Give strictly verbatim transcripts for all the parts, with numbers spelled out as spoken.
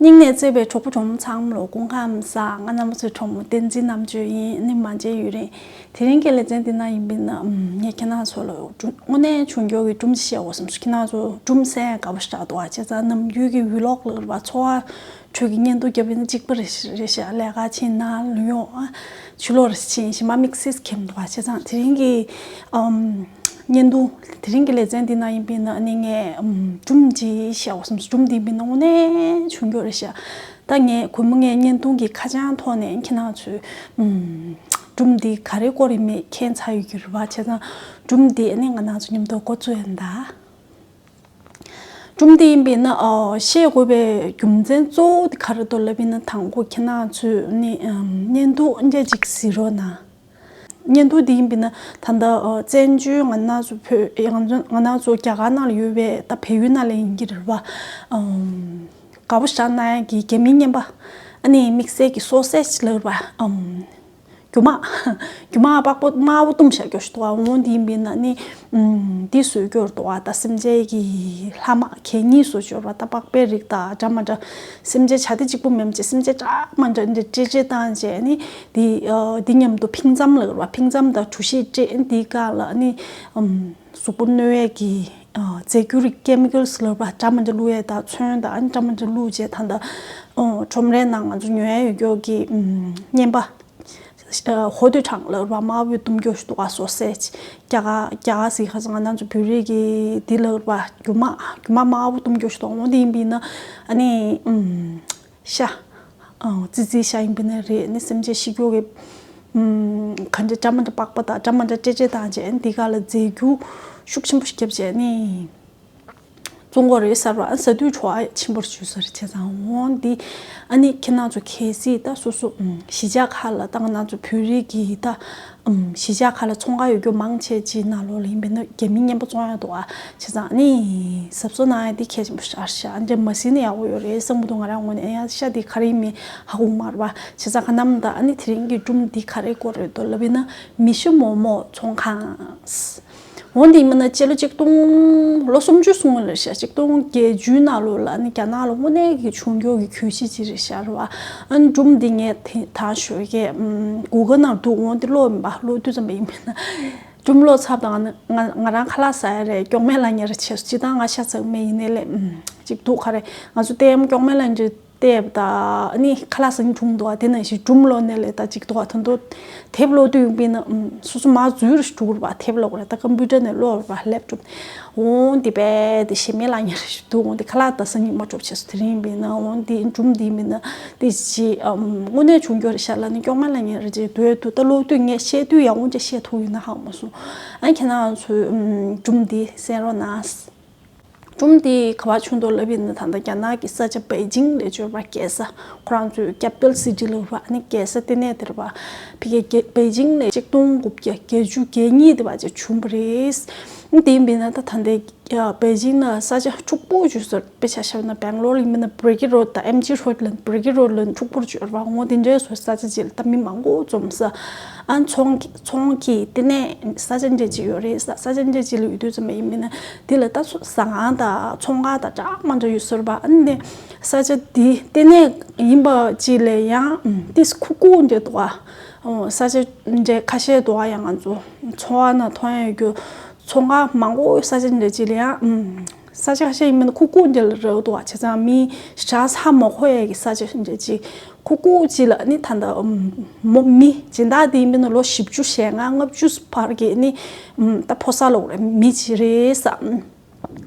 སྙིང་ནས་བརྩེ་བའི་གྲོགས་པོ་གྲོགས་མོ་ཚང་མ་ལ་སྐུ་ཁམས་བཟང་། ང་རྣམ་པ་ཚོའི་གྲོགས་མོ་བསྟན་འཛིན་རྣམ་དཔྱོད་ཡིན། ནི་མ་མཇལ་ཡུན་རིང་། དེ་རིང་གི་ལེ་ཚན་འདི་ན་ཡིན་པས་ན་ངས་ཁྱེད་རང་ཚོ་ལ་དངོས་གནས་བྱུང་འགྱུར་གྱི་སྒྲུང་ཞིག་བཤད་དགོས་བསམ་སོང་། ཁྱེད་རང་ཚོ་སྒྲུང་གསན་དགའ་པོ་ཞེ་དྲག་འདུག་ཨ། བྱས་ཙང་ནམ་རྒྱུན་གྱི་ཝི་ལོག་ལ་རེད་པ། འཚོ་བ་ཁྲོད་ཀྱི་བརྙན་ཐུང་བརྒྱབ་པ་ཡིན་ན་གཅིག་པ་རེད་ཤག་རེད་ཤག་ལས་ཀ་ཕྱིན་ན་ལོ་ཡོང་ཨ། ཕྱི་ལོགས་རེ་ཕྱིན་ཞིག་མ་དམིགས་བསལ་ཁེམ་འདུག་ཨ། བྱས་ཙང་དེ་རིང་གི་ཨམ། བརྙན་ཐུང་དེ་རིང་གི་ལེ་ཚན་འདི་ན་ཡིན་པས་ན་ནི་ངས་ཨམ། སྒྲུང་ཅིག་བཤད་དགོས་བསམ་སོང་། སྒྲུང་འདི་ཡིན་པས་ན་དངོས་གནས་བྱུང་འགྱུར་རེད་ཤག་ད་ངས་གུས་མོ་ངས་བརྙན་ཐུང་གི་ཁ་བྱང་ཐོག་ནས་ཁྱེད་རང་ཚོའི་ཨམ། སྒྲུང་འདི་ག་རེ་སྐོར་ཡིན་མིན་མཁྱེན་ཚར་ཡོད་ཀྱི་རེད་པ། བྱས་ཙང་སྒྲུང་འདི་ནི་ང་རང་ཚོ་མཉམ་དུ་འགོ་བཙུགས་ཡིན་ད། སྒྲུང་འདི་ཡིན་པས་ན་ཨོ། བཤད་དགོས་པའི་རྒྱུ་མཚན་གཙོ་བོ་དེ་ག་རེ་འདུག་ལབ་པས་ན། དང་པོ་ཁྱེད་རང་ཚོས་ནི་ཨམ། བརྙན་ཐུང་འདྲ་ཅིག་གཟིགས་རོགས་གནང་། བརྙན་ཐུང་འདི་ཡིན་པས་ན་ད་ལྟ་ཨོ། བཙན་བྱོལ་ང་རང་ཚོ་བོད་ང་ཚོ་ང་རང་ཚོ་རྒྱ་གར་ནང་ལ་ཡོད་པའི་ད་བལ་ཡུལ་ནང་ལ་ཡིན་གྱི་རེད་པ། ཨམ། དགའ་པོ་ཞེ་དྲག་གནང་ཡག་གི་རྒྱ་མི་རྔན་པ། ཨ་ནི་དམིགས་བསལ་གྱི་སོ་སེ་ཇི་ལབ་རེད་པ། ཨམ། རྒྱུ་མ། རྒྱུ་མ་པགས་པ་དམར་པོ་བཏུམས་བཞག་རྒྱུ་ཞིག་འདུག་ཨ། འོ་འདི་ཡིན་པས་ན་ནི། ཨམ། འདི་བཟོས་རྒྱུ་འདུག་ཨ། ད་སེམས་ཅན་གྱི་ལྷག་མ་གད་སྙིགས་བཟོ་རྒྱུ་རེད་པ། ད་པགས་པའི་རིགས་དང་འདྲ་མ་འདྲ། སེམས་ཅན་བྱ་དེ་གཅིག་པུ་མིན་པ་ཅིག་སེམས་ཅན་འདྲ་མ་འདྲ་འདི་བཀྲེས་བཀྲེས་བཏང་བྱས་ནི། འདི། ཨ། འདི་མཉམ་དུ་ཕིང་རྩམ་ལབ་རེད་པ། ཕིང་རྩམ་དང་གྲོ་ཞིབ་བཀྲེས་འདི་སྒང་ལ་ནི། ཨམ། གཟུགས་པོ་གནོད་ཡས་ཀྱི། ཨ། རྫས་འགྱུར་རིགས་ཀེ་མི་ཀལ་ལབ་རེད་པ། འདྲ་མ་འདྲ་བླུགས་ཡས་དང་ཚོན་དང་འདྲ་མ་འདྲ་བླུགས་བྱས་ད་ལྟ། ཨོ། ཁྲོམ་རའི་ནང་ང་ཚོ་ཉོ་ཡས་ཡོད་རྒྱུ་གི། ཨམ། རྔན་པ། ཨ། ཧོ་ཏུ་ཁྲང་ལབ་རེད་པ། དམར་པོའི་བཏུམ་རྒྱུ་ཞིག་འདུག་ཨ། སོ་སེ་ཇི། རྒྱ་གར་རྒྱ་གར་ཟེར་ཁ་སང་ང་རང་ཚོ་བོད་རིགས་ཀྱི་འདི་ལབ་རེད་པ། རྒྱུ་མ་རྒྱུ་མ་དམར་པོ་བཏུམ་རྒྱུ་ཞིག་འདུག་འོ་འདི་ཡིན་པས་ན་ཨ་ནི། ཨམ། ཤ། ཨ། ཙི་ཙིའི་ཤ་ཡིན་པས་ན་རེད། ནི་སེམས་ཅན་ཤི་རྒྱུ་གི། ཨམ། ག་འདྲ་འདྲ་མ་འདྲ་པགས་པ་དང་འདྲ་མ་འདྲ་བཀྲེས་བཀྲེས་བཏང་བྱས་འདི་སྒང་ལ་རྫས་འགྱུར་ཤུགས་ཆེན་པོ་ཞིག་བརྒྱབ་བྱས་ནི། བཙོང་གི་རེད་ཟེར་བ། ཨ། ཟ་དུས་བྲོ་བ་ཆེན་པོ་ཞིག་ཟེར་བྱས་ཙང་འོ་འདི། ཨ་ནི་ཁྱེད་རང་ཚོ་གལ་སྲིད་ད་སོ་སོ། ཨམ། གཞིས་ཆགས་ཁག་ལ་ད་ང་རང་ཚོ་བོད་རིགས་ཀྱི་ད། ཨམ། གཞིས་ཆགས་ཁག་ལ་ཚོང་ཁང་ཡོད་རྒྱུ་མང་ཆེ་ཅིག་ནང་ལོགས་ལ་ཡིན་པས་ན་རྒྱ་མིའི་རྔན་པ་བཙོང་ཡག་འདུག་ཨ། བྱས་ཙང་ཨ་ནི་གཟབ་གཟབ་གནང་ཡག་འདི་གལ་ཆེན་པོ་ཞིག་རེད་ཤག་འདི་མ་ཟིན་ན་ཡག་པོ་ཡོད་རེད་བསམ་གྱི་འདུག་ང་རང་ངོས་ནས། ཡང་ཤ་འདི་ག་རེ་ཡིན་མིན་ཧ་གོ་མ་རེད་པ། བྱས་ཙང་ག་ནམ་ད་ཨ་ནི་དེ་རིང་གི་སྒྲུང་འདི་ག་རེ་སྐོར་རེད་འདུག་ལབ་པས་ན་མི་ཤི་མོག་མོག་ཚོང་ཁང་། འོ་འདི་མིན་ན་སྤྱི་ལོ་གཅིག་སྟོང་། ལོ་སུམ་ཅུ་སོང་བ་རེད་ཤག་གཅིག་སྟོང་བརྒྱད་ཅུའི་ནང་ལོགས་ལ་ནི་རྒྱ་ནག་ལ་དངོས་གནས་ཀྱི་བྱུང་རྒྱུ་གི་གྱོད་གཞི་ཅིག་རེད་ཤག་རེད་པ། ཨ་ནི་སྒྲུང་འདི་ངས་དེ་དང་ཞོགས་ཀས། ཨམ། གུ་གལ་ནང་འདུག་འོ་འདི་ཀློག་མིན་པ། ཀློག་དུས་ཙམ་པ་ཡིན་པས་ན། སྒྲུང་ཀློག་ཚར་དང་ང་ང་རང་ཁ་ལག་ཟ་ཡ་རེད། སྐྱོག་མེ་ལ་ཉེ་ར་བྱས་སོང་། སྤྱིར་བཏང་ང་ཤ་ཟ་གི་མེད། ཡིན་ནའི་ལས། ཨམ། གཅིག་འདུག་ག་རེ། ང་ཚོ་ལྟད་མོ་སྐྱོག་མེ་ལ་ཉེ་ར་བལྟས་པ་དང་ཨ་ནི་ཁ་ལག་ཟ་སྙིང་བྲོ་གི་འདུག་ཨ། དེ་ནང་བཞིན་སྒྲུང་ཀློག་ནའི་ལས་ད་གཅིག་འདུག་ཨ། ད་དུང་དེབ་ཀློག་དུས་ཡིན་པས་ན། ཨམ། སོ་སོ་མར་འཛུལ་ར་ཞིག་འགྲོ་གི་རེད་པ། དེབ་ཀློག་གི་རེད། ད་ཀམ་པུ་ཊར་ནས་ཀློག་རེད་པ། ལེབ་ཊོབ། འོ་འདི་རྦད་དེ་ཞེ་མེད་ལ་ཉེ་ར་ཞིག་འདུག་འོ་འདི་ཁ་ལག་ད་ཟ་སྙིང་མ་བྲོ་བྱས་སོང་། དེ་རིང་ཡིན་པས་ན་འོ་འདི་སྒྲུང་འདི་ཡིན་པས་ན་དེ་ཅི། ཨམ། དངོས་གནས་བྱུང་རྒྱུ་རེད་ཤག་ལབ་ནི་སྐྱོག་མེ་ལ་ཉེ་ར་ཅིག་འདུག་འདུག་ད་ཀློག་དུས་ངས་བཤད་དུས་ཡག་པོ་ཅིག་བཤད་ཐུབ་ཡོད་ན་ཧ་གོ་མ་སོང་། ཨ། ཁྱེད་རང་ཚོས། ཨམ། སྒྲུང་འདི་གསན་རོགས་གནང་། སྒྲུང་འདི་ག་པར་བྱུང་འདུག་ལབ་པས་ན་ད་ལྟ་རྒྱ་ནག་གི་ས་ཆ་པེ་ཅིང་ལབ་ཀྱི་ཡོད་རེད་པ། རྒྱལ་ས། ཁོ་རང་ཚོའི་ཀེ་པི་ཊལ་སི་ཊི་ལབ་རེད་པ། ཨ་ནི་རྒྱལ་ས་ལྟེ་གནས་དེ་རེད་པ། ཕ་གི་རྒྱལ་པེ་ཅིང་ལ་གཅིག་སྟོང་དགུ་བརྒྱ་བརྒྱད་ཅུ་གྱ་གཉིས་དེ་བར་ཅིག་བྱུང་བ་རེད། དེ་ཡིན་པས་ན་ད་ད་ལྟའི་པེ་ཅིང་ལ་ས་ཆ་ཕྱུག་པོ་བརྗོད་ས་དཔེ་ཆ་བཞག་ན་སྦེང་ལོར་ཡིན་པས་ན་བྷི་རི་ཀི་རོཌ་དང་ཨེམ་ཇི་རོཌ་ལ་བྷི་རི་ཀི་རོཌ་ལ་ཕྱུག་པོར་བརྗོད་པ། འོ་དེ་འདྲའི་བཟོ་ས་ཆ་ཅིག་ལ་ད་མི་མང་པོ་འཛོམས་ས། ཨ། ཚོང་ཚོང་གི་ལྟེ་གནས་ས་ཆ་འདྲ་ཅིག་ཡོད་རེད་ས། ས་ཆ་འདྲ་ཅིག་ལ་ཡོད་དུས་ཙམ་པ་ཡིན་པས་ན་དེ་ལ་ད་ཟ་ཁང་དང་ཚོང་ཁང་དང་འདྲ་མ་འདྲ་ཡོད་ས་རེད་པ། ཨ་ནི་ས་ཆ་དེ་ལྟེ་གནས་ཡིན་པ་ཅིག་ལ་ཡང་ཏིས་ཁུག་ཁུག་འདྲ་འདུག་ཨ། ཨོ། ས་ཆ་འདྲ་ཁ་ཤས་འདུག་ཨ། ཡང་ང་ཚོ་ཚོང་ཁང་ནང་མཐོང་ཡ་ཡོད་རྒྱུ། ཚོང་ཁང་མང་པོ་ས་ཆ་འདྲ་ཅིག་ལ་ཡང་། ཨུམ། ས་ཆ་ཁ་ཤས་ཡིན་མིན་ན་ཁུག་ཁུག་འདྲ་ལ་རག་འདུག་བ། བྱས་ཙང་མི་ཞེ་དྲག་ཧ་མ་གོ་ཡས་ཀྱི་ས་ཆ་འདྲ་ཅིག་ཁུག་ཁུག་ཅིག་ལ་ནི་ད་ལྟ། ཨུམ། མོ་མི་སྦྱིན་བདག་དེ་ཡིན་མིན་ན་ལོ་བཞི་བཅུ་ཞེ་ལྔ་ལྔ་བཅུ་བར་གྱི་ནི། ཨུམ། ད་ཕོ་གསར་ལོ་རེད། མི་ཅིག་རེད་ས། ཨུམ།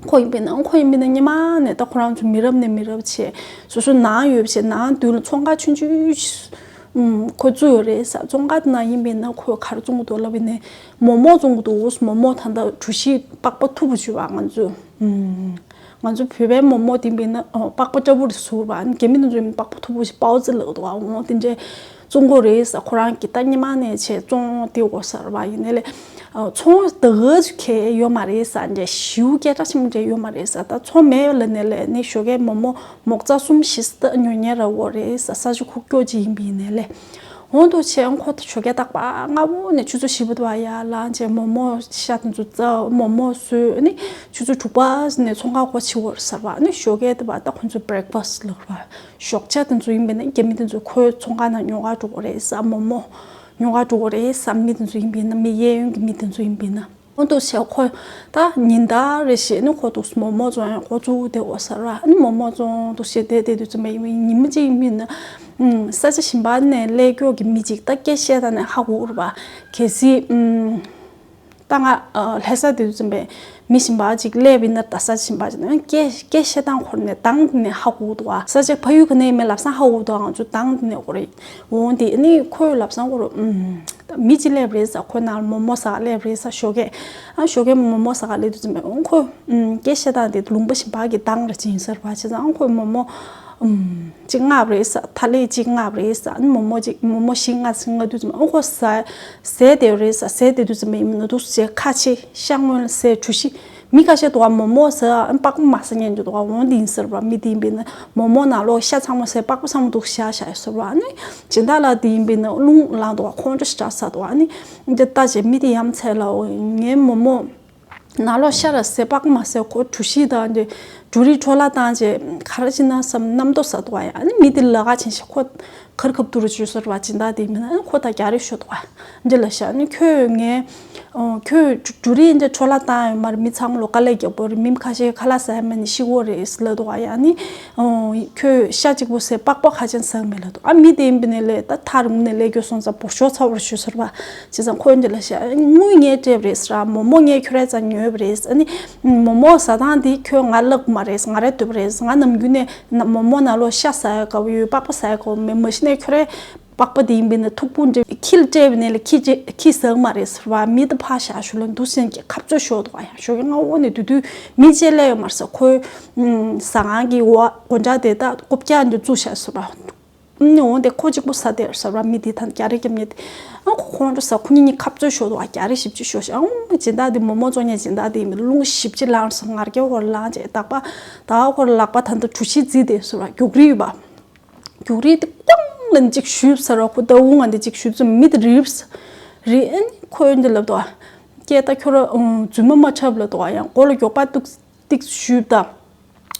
ཁོ་ཡིན་པས་ན་ཁོ་ཡིན་པས་ན་སྔོན་མ་ནས་ད་ཁོ་རང་ཚོ་མི་རབས་ནས་མི་རབས་བྱས་སོ་སོ་ནང་ཡོད་བྱས་ནང་མདུན་ལ་ཚོང་ཁང་ཆུང་ཆུང་ཞིག་ཨུམ། ཁོ་བཙུགས་ཡོད་རེད་ས། ཚོང་ཁང་དེ་ནང་ཡིན་པས་ན་ཁོས་ག་རེ་བཙོང་གི་འདུག་ལབ་པས་ན་མོག་མོག་བཙོང་གི་འདུག་མོག་མོག་ད་ལྟ་གྲོ་ཞིབ་པགས་པ་མཐུག་པོ་བྱས་པ། ང་ཚོ། ཨུམ། ང་ཚོ་བོད་པའི་མོག་མོག་དེ་ཡིན་པས་ན་ཨོ། པགས་པ་སྐྱ་བོ་རེ་ཟུར་བ། རྒྱ་མི་དེ་ཚོ་ཡིན་པགས་པ་མཐུག་པོ་ཞིག་པའོ་ཙི་ལབ་འདུག་ཨོ། དེ་འདྲའི་བཙོང་གི་རེད་ས། ཁོ་རང་གིས་ད་སྔོན་མ་ནས་བྱས་བཙོང་བསྡད་ཡོད་ས་རེད་པ། ཡིན་ནའི་ལས། ཨོ། ཚོང་ད་ག་ཚོད་གས་ཡོད་མ་རེད་ས། འདྲ་ཞེ་པོ་སྐད་གྲགས་ཆེན་པོ་འདྲ་ཡོད་མ་རེད་ས། ད་ཚོང་མེད་ལབ་ནའི་ལས་ནི་ཞོགས་ཀས་མོག་མོག་མོག་རྩ་གསུམ་བཞི་ཙམ་ཉོ་མཁན་ར་ཡོད་རེད་ས། ས་ཆ་ཁུག་ཀྱོག་ཅིག་ཡིན་པ་ཡིན་ནའི་ལས། འོང་དུ་བྱས་ཁོ་ད་ཞོགས་ཀས་རྟག་པར་སྔ་པོ་ནས་ཆུ་ཚོད་བཞི་པ་དུ་བ་ཡར་ལངས་བྱས་མོག་མོག་ཤ་དེ་ཚོ་བཙལ། མོག་མོག་བཟོས། ཨ་ནི་ཆུ་ཚོད་དྲུག་པ་ནས་ཚོང་ཁང་སྒོ་ཕྱེ་བར་ཟེར་བ། ཨ་ནི་ཞོགས་ཀས་དེ་བ་ད་ཁོ་ཚོ་breakfast་ལབ་ར། ཞོགས་ཇ་དེ་ཚོ་ཡིན་པས་ན་རྒྱ་མི་དེ་ཚོ་ཁོའི་ཚོང་ཁང་ནང་ཉོ་ག་འགྲོ་གི་རེད་ཟེར། མོག་མོག་ཉོ་ག་འགྲོ་གི་རེད་ཟེར། མི་དེ་ཚོ་ཡིན་པས་ན། མི་གཡས་གཡོན་གྱི་མི་དེ་ཚོ་ཡིན་པས་ན། འོ་འདུག་བྱས་ཁོ་ད་ཉིན་ལྟར་རེ་བཞིན་ནི་ཁོ་འདུག་མོག་མོག་བཙོང་ཡང་ཁོ་ཚུར་བསྡད་འོ་ཟེར་ར། ཨ་ནི་མོག་མོག་བཙོང་འདུག་བྱས་བསྡད་བསྡད་དུས་ཙམ་པ་ཡིན་པས་ཉིན་མ་གཅིག་ཡིན་པས་ན། ཨུམ། ས་ཆ་གཞན་པ་ནས་སླེབས་མཁན་གྱི་མི་གཅིག་ད་སྐད་བཤད་སྟངས་ནས་ཧ་གོ་རེད་པ། གལ་སྲིད་ཨུམ། ད་ང་ཨ་ལྷ་ས་དེ་དུས་ཙམ་པས་མི་གཞན་པ་གཅིག་སླེབས་པ་ཡིན་ན། ད་ས་ཆ་གཞན་པ་གཅིག་ནས་སྐད་སྐད་བཤད་སྟངས་ཁོ་ནས་གདངས་དེ་ནས་ཧ་གོ་འདུག་བ། ས་ཆ་ཕ་ཡུལ་ག་ནས་ཡིན་མིན་ལབ་སང་ཧ་གོ་འདུག་ང་ཚོ་གདངས་དེ་ནས་གོ་རེད། འོང་དེ་ནི་ཁོས་ལབ་སང་ཁོ་རུ་ཨུམ། མི་གཅིག་སླེབས་རེད་ཟེར། ཁོ་ནང་མོག་མོག་ཟ་ག་སླེབས་རེད་ཟེར། ཞོགས་ཀས་ཨ་ཞོགས་ཀས་མོག་མོག་ཟ་ག་སླེབས་དུས་ཙམ་པས་ཨང་ཁོ་ཨུམ། སྐད་བཤད་སྟངས་དེ་ལུང་པ་གཞན་པ་གི་གདངས་རེ་ཅིག་ཡིན་ཟེར་བ། བྱས་ཙང་ཨང་ཁོས་མོག་མོག་ཨུམ། གཅིག་མངགས་རེད་ཟེར། ཐ་ལི་གཅིག་མངགས་རེད་ཟེར། ཨ་ནི་མོག་མོག་གཅིག་མོག་མོག་བཞི་མངགས་ཟེར། མངགས་དུས་ཙམ་པས་ཨང་ཁོ་ཟ་ཟས་དེ་རེད་ཟེར། ཟས་དེ་དུས་ཙམ་པས་ཡིན་ན་འདུག་ཟེར། ཁ་ཕྱེ་ཤ་སྔོན་ལ་ཟས། གྲོ་ཞིབ། མི་ཁ་ཤས་འདུག་ག་མོག་མོག་ཟ་ཨ་ནི་པགས་པ་མ་ཟ་མཁན་འདུག་ག་འོང་དེ་ཡིན་ཟེར་བ། མི་དེ་ཡིན་པས་ན་མོག་མོག་ནང་ལོགས་ཤ་ཚང་མ་ཟས། པགས་པ་ཚང་མ་འདུག་བཞག་བཞག་ཡོད་ཟེར་བ། ཨ་ནི་སྦྱིན་བདག་ལགས་དེ་ཡིན་པས་ན་རླུང་ལངས་འདུག་ག་ཁོང་ཁྲོ་ཞེ་དྲག་ཟ་འདུག་ག་ཨ་ནི་འདི་ལྟ་བྱས་མི་དེ་ཡ་མཚན་ལ་འོ་ངའི་མོག་མོག་ནང་ལོགས་ཤ་ར་ཟས། པགས་པ་མ་ཟས། ཁོ་གྲོ་ཞིབ་དང་འདི་འབྲུ་རིགས་འཕྲོ་བརླག་བཏང་བྱས་ག་རེ་བྱས་ན་བསམ་རྣམ་རྟོག་ཟ་འདུག་ག་ཡ། ཨ་ནི་མི་དེ་ལ་ཁ་ཕྱེ་བྱས་ཁོ་གར་ཁབ་ཏུ་རུ་བཅོས་ཟེར་བ། སྦྱིན་བདག་དེ་མིན་ན་ཨ་ཁོ་ད་རྒྱ་རེ་ཤོད་འདུག་ག་འདི་ལ་བཞག་ནི་ཁྱོད་ངའི་ཨོ་ཁྱོད་འབྲུ་རིགས་འདི་འཕྲོ་བརླག་བཏང་ཡོད་མ་རེད། མི་ཚང་མ་ལོ་དཀའ་ལས་རྒྱབ་པོ་རེད། མི་ཁ་ཤས་ཁ་ལག་ཟ་ཡ་མེད་ནས་ཤི་གོ་རེད་ཟེར་ལབ་འདུག་ག་ཡ། ནི་ཨོ་ཁྱོད་ཤ་གཅིག་པོ་ཟས། པགས་པ་ཁ་ཅན་ཟ་གི་མེད་ལབ་འདུག་ཨ་མི་དེ་ཡིན་པ་ནས་ལས་ད་ཐག་རིང་ནས་སླེབས་རྒྱུ་སོང་ཙང་འབོར་ཤོག་ཚ་བོར་ཞུ་ཟེར་བ། བྱས་ཙང་ཁོས་འདི་ལ་བཤད། དངུལ་ངས་སྤྲད་པ་རེད་ཟེར། མོག་མོག་ངས་ཁྱོད་རའི་རྩར་ཉོས་པ་རེད། ཨ་ནི་མོག་མོག་ཟ་སྟངས་འདི་ཁྱོད་ང་བསླབ་མ་རེད། ང་རས་བསྟོད་པ་རེད། ང་ནམ་རྒྱུན་ནས་ན་མོག་མོག་ནང་ལོགས་ཤ་ཟ་ཡ་དགའ་པོ་ཡོད། པགས་པ་ཟ་ཡ་དགའ་པོ་མེད། མ་གཞི་ནས་ཁྱོད་རའི་པགས་པ་དེ་ཡིན་པས་ན་མཐུག་པོ་འདྲ། ཁྱི་ལ་སྤྲད་པ་ནས་ལས་ཁྱི་ཁྱི་ཟ་གི་མ་རེད་ཟེར་བ། མི་དེ་ཕར་བཞག་ཞོར་ལ་འདུག་སེ་ཁ་རྩོད་ཤོར་འདུག་ག་ཡ། ཞོགས་ཀས་སྔ་པོ་ནས་དེ་དུས་མི་གཅིག་སླེབས་ཡོད་མ་རེད་ཟེར། ཁོའི་ཟ་ཁང་གི་འོག་སྒོ་འགྲམ་དེ་ད་རྐུབ་བཀྱག་འདི་བཙུགས་བཞག་ཟེར་བ། ཨ་ནི་འོང་དེ་ཁོ་གཅིག་པོ་ཟ་བསྡད་ཟེར་བ། མི་དེ་ད་རྒྱ་རེ་རྒྱབ་མཁན་དེ། ཨ་ཁོ་ཁོང་ཁྲོ་ཟ། ཁོ་གཉིས་གཉིས་ཁ་རྩོད་ཤོར་འདུག་ག་རྒྱ་རེ་ཞེ་པོ་ཅིག་ཤོར་ཤག་ཨ་སྦྱིན་བདག་དེ་མོག་མོག་བཙོང་མཁན་སྦྱིན་བདག་དེ་ཡིན་པས་རླུང་ཞེ་པོ་ཅིག་ལངས་སོང་། ངར་སྐད་ཧོར་ལངས་བྱས། ད་པ་ད་ཧོར་ལག་པ་ད་ལྟ་གྲུ་བཞི་བརྫིས་བསྡད་ཟེར་བ། རྒྱུག་རིང་ཡོད་པ། རྒྱུག་རིང་དེ་ཀོང་ལ་གཅིག་གཞུས་ཟེར་བ། ཁོ་ད་དབུ་ང་འདི་གཅིག་གཞུས་ཙམ་མི་དེ་རིབ་རི། ཨ་ནི་ཁོས་འདི་ལབ་འདུག་ག་སྐད་ད་ཁྱོད་ར་རྫུན་མ་མ་འཁྲབ་ལབ་འདུག་ག་ཡང་མགོ་ལ་མགྱོགས་པ་ཏིག་ཏིག་གཞུས་ད།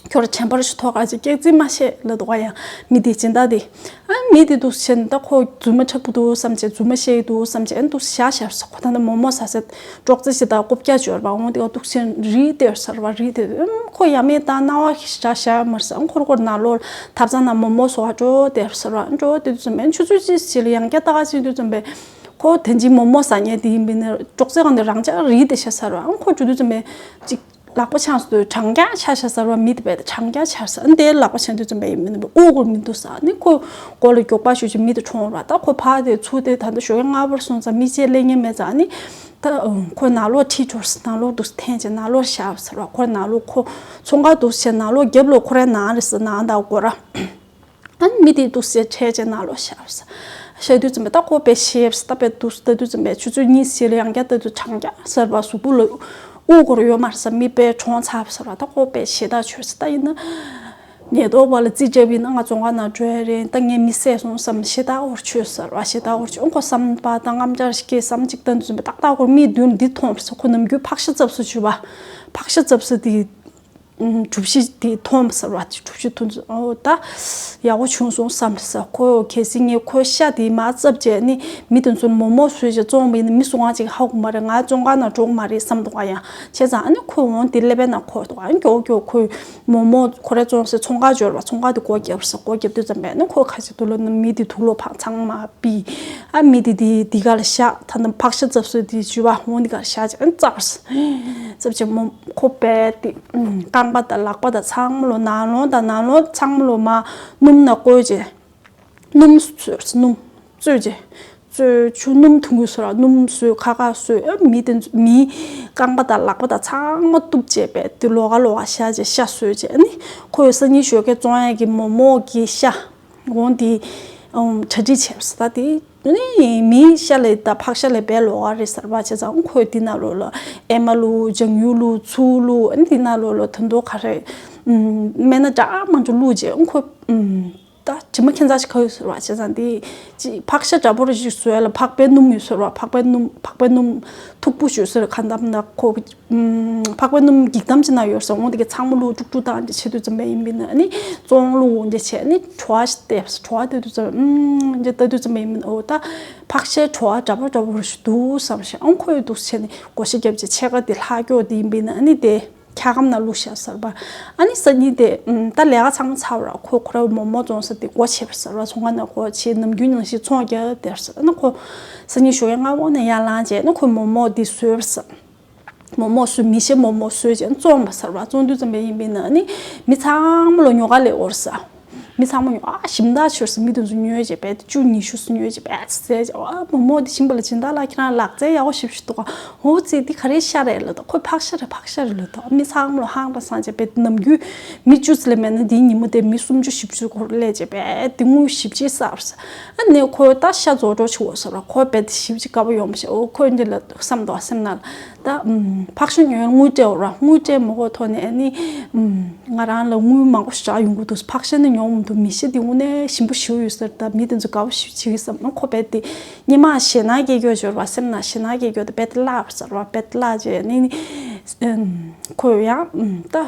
ཁྱོད་ར་བྱམས་པར་ཞིག་ཐོགས་ཁ་ཅིག་སྐྱག་རྫུན་མ་བཤད་ལབ་འདུག་ག་ཡང་མི་དེ་སྦྱིན་བདག་དེ། ཨ་མི་དེ་འདུག་སེ་བྱས་ནས་ད་ཁོ་རྫུན་མ་འཁྲབ་ཀྱི་འདུག་བསམ་བྱས། རྫུན་མ་བཤད་ཀྱི་འདུག་བསམ་བྱས། ཨ་འདུག་སེ་བཞག་བཞག་ཟེར། ཁོ་ད་ནི་མོག་མོག་ཟ་ཟེར་ཀྲོག་ཙེ་ཞིག་དང་རྐུབ་བཀྱག་འབྱོར་བ་འོང་དེ་འདུག་སེ་རིལ་བསྡད་ཟེར་བ། རིལ་བསྡད། ཨ་ཁོ་ཡ་མེད་ད་སྣང་བ་ཞེ་དྲག་ཤར་མ་ཟེར། ཨ་ཁོ་ར་ཁོ་ར་ནང་ལོགས་ཐབ་ཚང་ནང་མོག་མོག་ཟ་ག་འགྲོ་བསྡད་ཟེར་བ། འགྲོ་བསྡད་དུས་ཙམ་པས་ཆུ་ཚོད་གཅིག་ཙམ་ལ་ཡང་བསྐྱར་ལྟ་ག་ཕྱིན་དུས་ཙམ་པས་ཁོ་དེ་འཇིག་མོག་མོག་ཟ་མཁན་དེ་ཡིན་པས་ན་ཀྲོག་ཙེ་སྒང་དེ་རང་འཇགས་རིལ་བསྡད་ཤག་ཟེར་བ། ཨ་ཁོ་འགྲོ་དུས་ཙམ་པས་ཅིག་ལག་པ་འཆང་སོང་དུས་གྲང་འཁྱག་ཆགས་ཤག་ཟེར་བ། མི་དེ་བས་ད་གྲང་འཁྱག་ཆགས་ཟེར། ཨ་ནི་དེར་ལག་པ་འཆང་དུས་ཙམ་པས་ཡིན་མིན་དབུགས་འཁོར་མི་འདུག་ཟེར། ཨ་ནི་ཁོ་མགོ་ལ་མགྱོགས་པ་ཞུ་ཅིག་མི་དེ་གྲོངས་པ། ད་ཁོ་ཕར་དེ་ཚུར་དེ་ད་ལྟ་ཞོགས་ཀས་སྔ་པོར་སོང་ཙང་མི་གཅིག་སླེབས་མཁན་མེད་ཙང་། ཨ་ནི་ད་ཁོ་ནང་ལོགས་ཁྲིད་འགྲོ་ཟེར། ནང་ལོགས་འདུག་སེ་འཐེན་བྱས་ནང་ལོགས་བཞག་ཟེར་བ། ཁོ་ནང་ལོགས་ཁོ་ཚོང་ཁང་འདུག་སེ་ནང་ལོགས་རྒྱབ་ལོགས་ཁོ་རའི་ནང་རེད་ཟེར། ནང་ད་སྒོ་ར། ཨ་ནི་མི་དེ་འདུག་སེ་ཁྲིད་བྱས་ནང་ལོགས་བཞག་བཞག་དུས་ཙམ་པས་ད་ཁོ་དཔེ་ཞེད་ཟེར། ད་དཔེ་འདུག་སེ་ལྟ་དུས་ཙམ་པས་ཆུ་ཚོད་གཉིས་ཙམ་ལ་ཡང་བསྐྱར་ལྟ་དུས་གྲང་འཁྱག་ཟེར་བ། གཟུགས་པོ་ལ་དབུགས་འཁོར་ཡོད་མ་རེད་ཟེར། མི་དཔེ་གྲོངས་ཚར་ཟེར་བ། ད་ཁོ་དཔེ་ཞེད་ཐག་ཆོད་ཟེར། ད་ཡིན་ན་ཉེན་རྟོག་པ་ལ་རྩིས་སྤྲད་པ་ཡིན་ན་ང་ཚོང་ཁང་ནང་འགྲོ་ཡ་རེད། ད་ངའི་མི་བསད་སོང་བསམ་ཞེད་ཐག་ཧོར་ཆོད་ཟེར་བ། ཞེད་ཐག་ཧོར་ཆོད། ཁོ་བསམ་པ་ད་རྔམ་སྐྱར་ཞིག་སྐྱེས་བསམ་གཅིག་ལྟ་དུས་ཙམ་པས་ཏག་ཏག་ཁོ་མིག་མདུན་འདི་མཐོང་བ་རེད་ཟེར། ཁོ་ནམ་རྒྱུན་ཕག་ཤ་བཙབ་ས་བྱུག་པ། ཕག་ཤ་བཙབ་ས་དེ། ཨུམ། གྲུ་བཞི་དེ་མཐོང་བ་ཟེར་བ། གྲུ་བཞི་མཐོང་དུས་ཨོ་ད་ཡག་པོ་བྱུང་སོང་བསམ་ཟེར། ཁོ་གལ་སྲིད་ངས་ཁོའི་ཤ་དེ་མར་བཙབས་བྱས་ནི་མི་དེ་ཚོར་མོག་མོག་བཟོས་བྱས་བཙོངས་པ་ཡིན་ན་མི་སུ་གང་ཅིག་ཧ་གོ་མ་རེད། ང་བཙོང་ཁང་ནང་འགྲོ་གི་མ་རེད་བསམ་འདུག་ག་ཡང་། བྱས་ཙང་ཨ་ནི་ཁོ་འོང་དེ་ཀླད་པའི་ནང་འཁོར་འདུག་ཨ་ནི་མགྱོགས་མགྱོགས་ཁོས་མོག་མོག་ཁོ་རས་བཙོང་སའི་ཚོང་ཁང་འབྱོར་བ། ཚོང་ཁང་དེ་སྒོ་བརྒྱབ་ཟེར། སྒོ་བརྒྱབ་དུས་ཙམ་པས་ཨ་ནི་ཁོ་ཁ་ཤས་དུག་ལོག་ནང་མི་དེ་དུག་ལོག་ཕར་ཚང་མ། པི། ཨ་མི་དེ་དེ་དེ་ག་ལ་བཞག་ད་ནི་ཕག་ཤ་བཙབས་སོ་དེ་བྱུས་པ་འོང་དེ་ག་ལ་བཞག་ཅིག་ཨ་ནི་བཙགས་སོ། བཙབས་ཅིག་མོ་ཁོ་པས་དེ་རྐང་པ་དང་ལག་པ་དང་ཚང་མ་ལོ་ནང་ལོགས་དང་ནང་ལོགས་ཚང་མ་ལོ་མ་སྣུམ་ནང་བསྐོལ་ཅིག་སྣུམ་བཙོས་སྣུམ་བཙོས་ཅིག་བཙོས་ཆུ་སྣུམ་འཐུང་གི་སོ་ར་སྣུམ་བཟོས་ཁ་ཁ་བཟོས། ཨ་མི་དེ་མིའི་རྐང་པ་དང་ལག་པ་དང་ཚང་མ་གཏུབ་བྱས་པས་དེ་ལོགས་ཀ་ལོགས་ཀ་བཞག་ཅིག་ཤ་བཟོས་ཅིག་ཨ་ནི་ཁོས་སང་ཉིན་ཞོགས་ཀས་བཙོང་ཡག་གི་མོག་མོག་གི་ཤ། འོང་དེ། ཨུམ། གྲ་སྒྲིག་བྱས་ཟེར། ད་དེ་ནི་མིའི་ཤ་ལས་ད་ཕག་ཤ་ལས་བལ་ལོག་ག་རེད་ཟེར་བ། བྱས་ཙང་ཁོས་དེ་ནང་ལོགས་ལ་ཨེ་མ་བླུགས། ལྗང་ཡུ་བླུགས། ཚུར་བླུགས། ཨ་ནི་དེ་ནང་ལོགས་ལ་ད་དུང་ག་རེ། ཨུམ། སྨན་སྣ་འདྲ་མང་པོ་བླུགས་བྱས་ཁོས། ཨུམ། ད་ དྲི་མ་ཁྱད་མཚར་ཞིག་ག་ཡོད་ཟེར་བ་བྱས་ཙང་དེ་ཅི་ཕག་ཤ་འདྲ་པོ་རེ་ཞིག་བཟོས་ལ་ཕག་པའི་སྣུམ་ཡོད་ཟེར་བ། ཕག་པའི་སྣུམ་ཕག་པའི་སྣུམ་མཐུག་པོ་ཞིག་ཟེར་ག་འདམ་ན་ཁོ་ཕག་པའི་སྣུམ་འགྱིག་དམ་ཅིག་ན་ཡོད་ཟེར། འོང་དེ་གི་ཚང་མ་ལུ་དཀྲུག་དཀྲུག་བཏང་ཅིག་བྱེད་དུས་ཙམ་པ་ཡིན་པས་ན་ཨ་ནི་བཙོང་ལུ་འོང་ཅིག་བྱས་ཨ་ནི་བྲོ་བ་ཞིག་བལྟས་བྲོ་བ་བལྟས་དུས་ཙམ་པ་ཨུམ་ཅིག་ལྟ་དུས་ཙམ་པ་ཡིན་པས་ན་ཨོ་ད་ཕག་ཤའི་བྲོ་བ་འདྲ་པོ་འདྲ་པོ་ཞིག་འདུག་བསམ་ཞིག་ཨང་ཁོས་འདུག་བྱས་ནས་སྒོ་ཕྱེ་རྒྱབ་ཅིག་ཕྱེད་ཀ་དེ་ལྷག་སྐྱོ་དེ་ཡིན་པས་ན་ཨ་ནི་དེ། འཁྱག་སྒམ་ནང་བླུགས་བཞག་ཟེར་བ། ཨ་ནི་སང་ཉིན་དེ་ཨམ་ད་ལས་ཀ་ཚང་མ་ཚར་བ་ར་ཁོ་ཁོ་རའི་མོག་མོག་བཙོང་ས་དེ་སྒོ་ཕྱེ་བ་ཟེར་བ། ཚོང་ཁང་ནང་ཁོ་ཕྱེ་ནམ་རྒྱུན་ནང་བཞིན་ཚོང་རྒྱག་དེར་ཟེར། ཨ་ནི་ཁོ་སང་ཉིན་ཞོགས་ཀས་སྔ་པོ་ནས་ཡར་ལངས་རྗེས་ཨ་ནི་ཁོས་མོག་མོག་དེ་བཟོས་པ་ཟེར། མོག་མོག་བཟོས་མི་ཤེས་མོག་མོག་བཟོས་རྗེས་བཙོང་བ་ཟེར་བ། བཙོང་དུས་ཙམ་པ་ཡིན་པས་ན་ཨ་ནི་མི་ཚང་མ་ལོ་ཉོ་ག་སླེབས་ཡོད་རེད་ཟེར། མི་ཚང་མ་ཉོ་ཨ་ཞིམ་ཐག་ཆོད་ཟེར། མི་དེ་ཚོ་ཉོས་རྗེས་རྦད་དེ་བཅུ་ཉི་ཤུ་ཙམ་ཉོས་རྗེས་རྦད་དེ་ཟས་རྗེས་ཨ་མོག་མོག་དེ་ཞིམ་པ་ལ་སྦྱིན་བདག་ལ་ཁྱེད་རང་ལག་རྩལ་ཡག་པོ་ཞེ་པོ་ཞིག་འདུག་ག་འོ་ཙི་འདི་ག་རེ་ཤ་རེད་ལབ་དང་ཁོས་ཕག་ཤ་རེད་ཕག་ཤ་རེད་ལབ་དང་མི་ཚང་མ་ལོ་ཧང་ལ་སང་རྗེས་རྦད་དེ་ནམ་རྒྱུན་མི་བཅུ་ཙམ་ལས་མེད་ན་དེའི་ཉིན་མོ་དེ་མི་སུམ་ཅུ་བཞི་བཅུ་སྐོར་སླེབས་རྗེས་རྦད་དེ་དངུལ་ཞེ་པོ་ཅིག་བསགས་པ་ཟེར། ཨ་ནི་ཁོས་ད་ཤ་བཙོང་འགྲོ་ཆུག་གོ་ཟེར་བ། ཁོ་རྦད་དེ་ཞེ་པོ་ཅིག་དགའ་པོ་ཡོང་བ་ཞིག་འོ་ཁོས་འདི་ལ་བསམ་འདུག་སེམས་ནང་ལ། ད་ཨམ་ཕག་ཤ་ཉོས་དངུལ་སྤྲད་འོ་ར་དངུལ་སྤྲད་མ་དགོས་ཐོག་ནས་ཨ་ནི་ཨམ་ང་རང་ལ་དངུལ་མང་པོ་ཞིག་རག་ཡོང་གི་འདུག་ཕག་ཤ་ནི་ཉོ་མི་འདུག་མི་ཤི་དེ་དངོས་གནས་ཞིམ་པོ་ཞེ་པོ་ཡོད་ཟེར། ད་མི་དེ་ཚོ་དགའ་པོ་ཞེ་པོ་བྱེད་ཀྱི་བསམ་ཨ་ཁོ་རྦད་དེ་སྙེ་མ་ཞེད་སྣང་སྐྱེ་རྒྱུ་ཞོར་བ་སེམས་ནང་ཞེད་སྣང་སྐྱེ་རྒྱུ་དེ་རྦད་དེ་བརླག་པ་ཟེར་བ་རྦད་དེ་བརླག་རྗེས་ནི་ཨམ་ཁོས་ཡང་ཨམ་ད་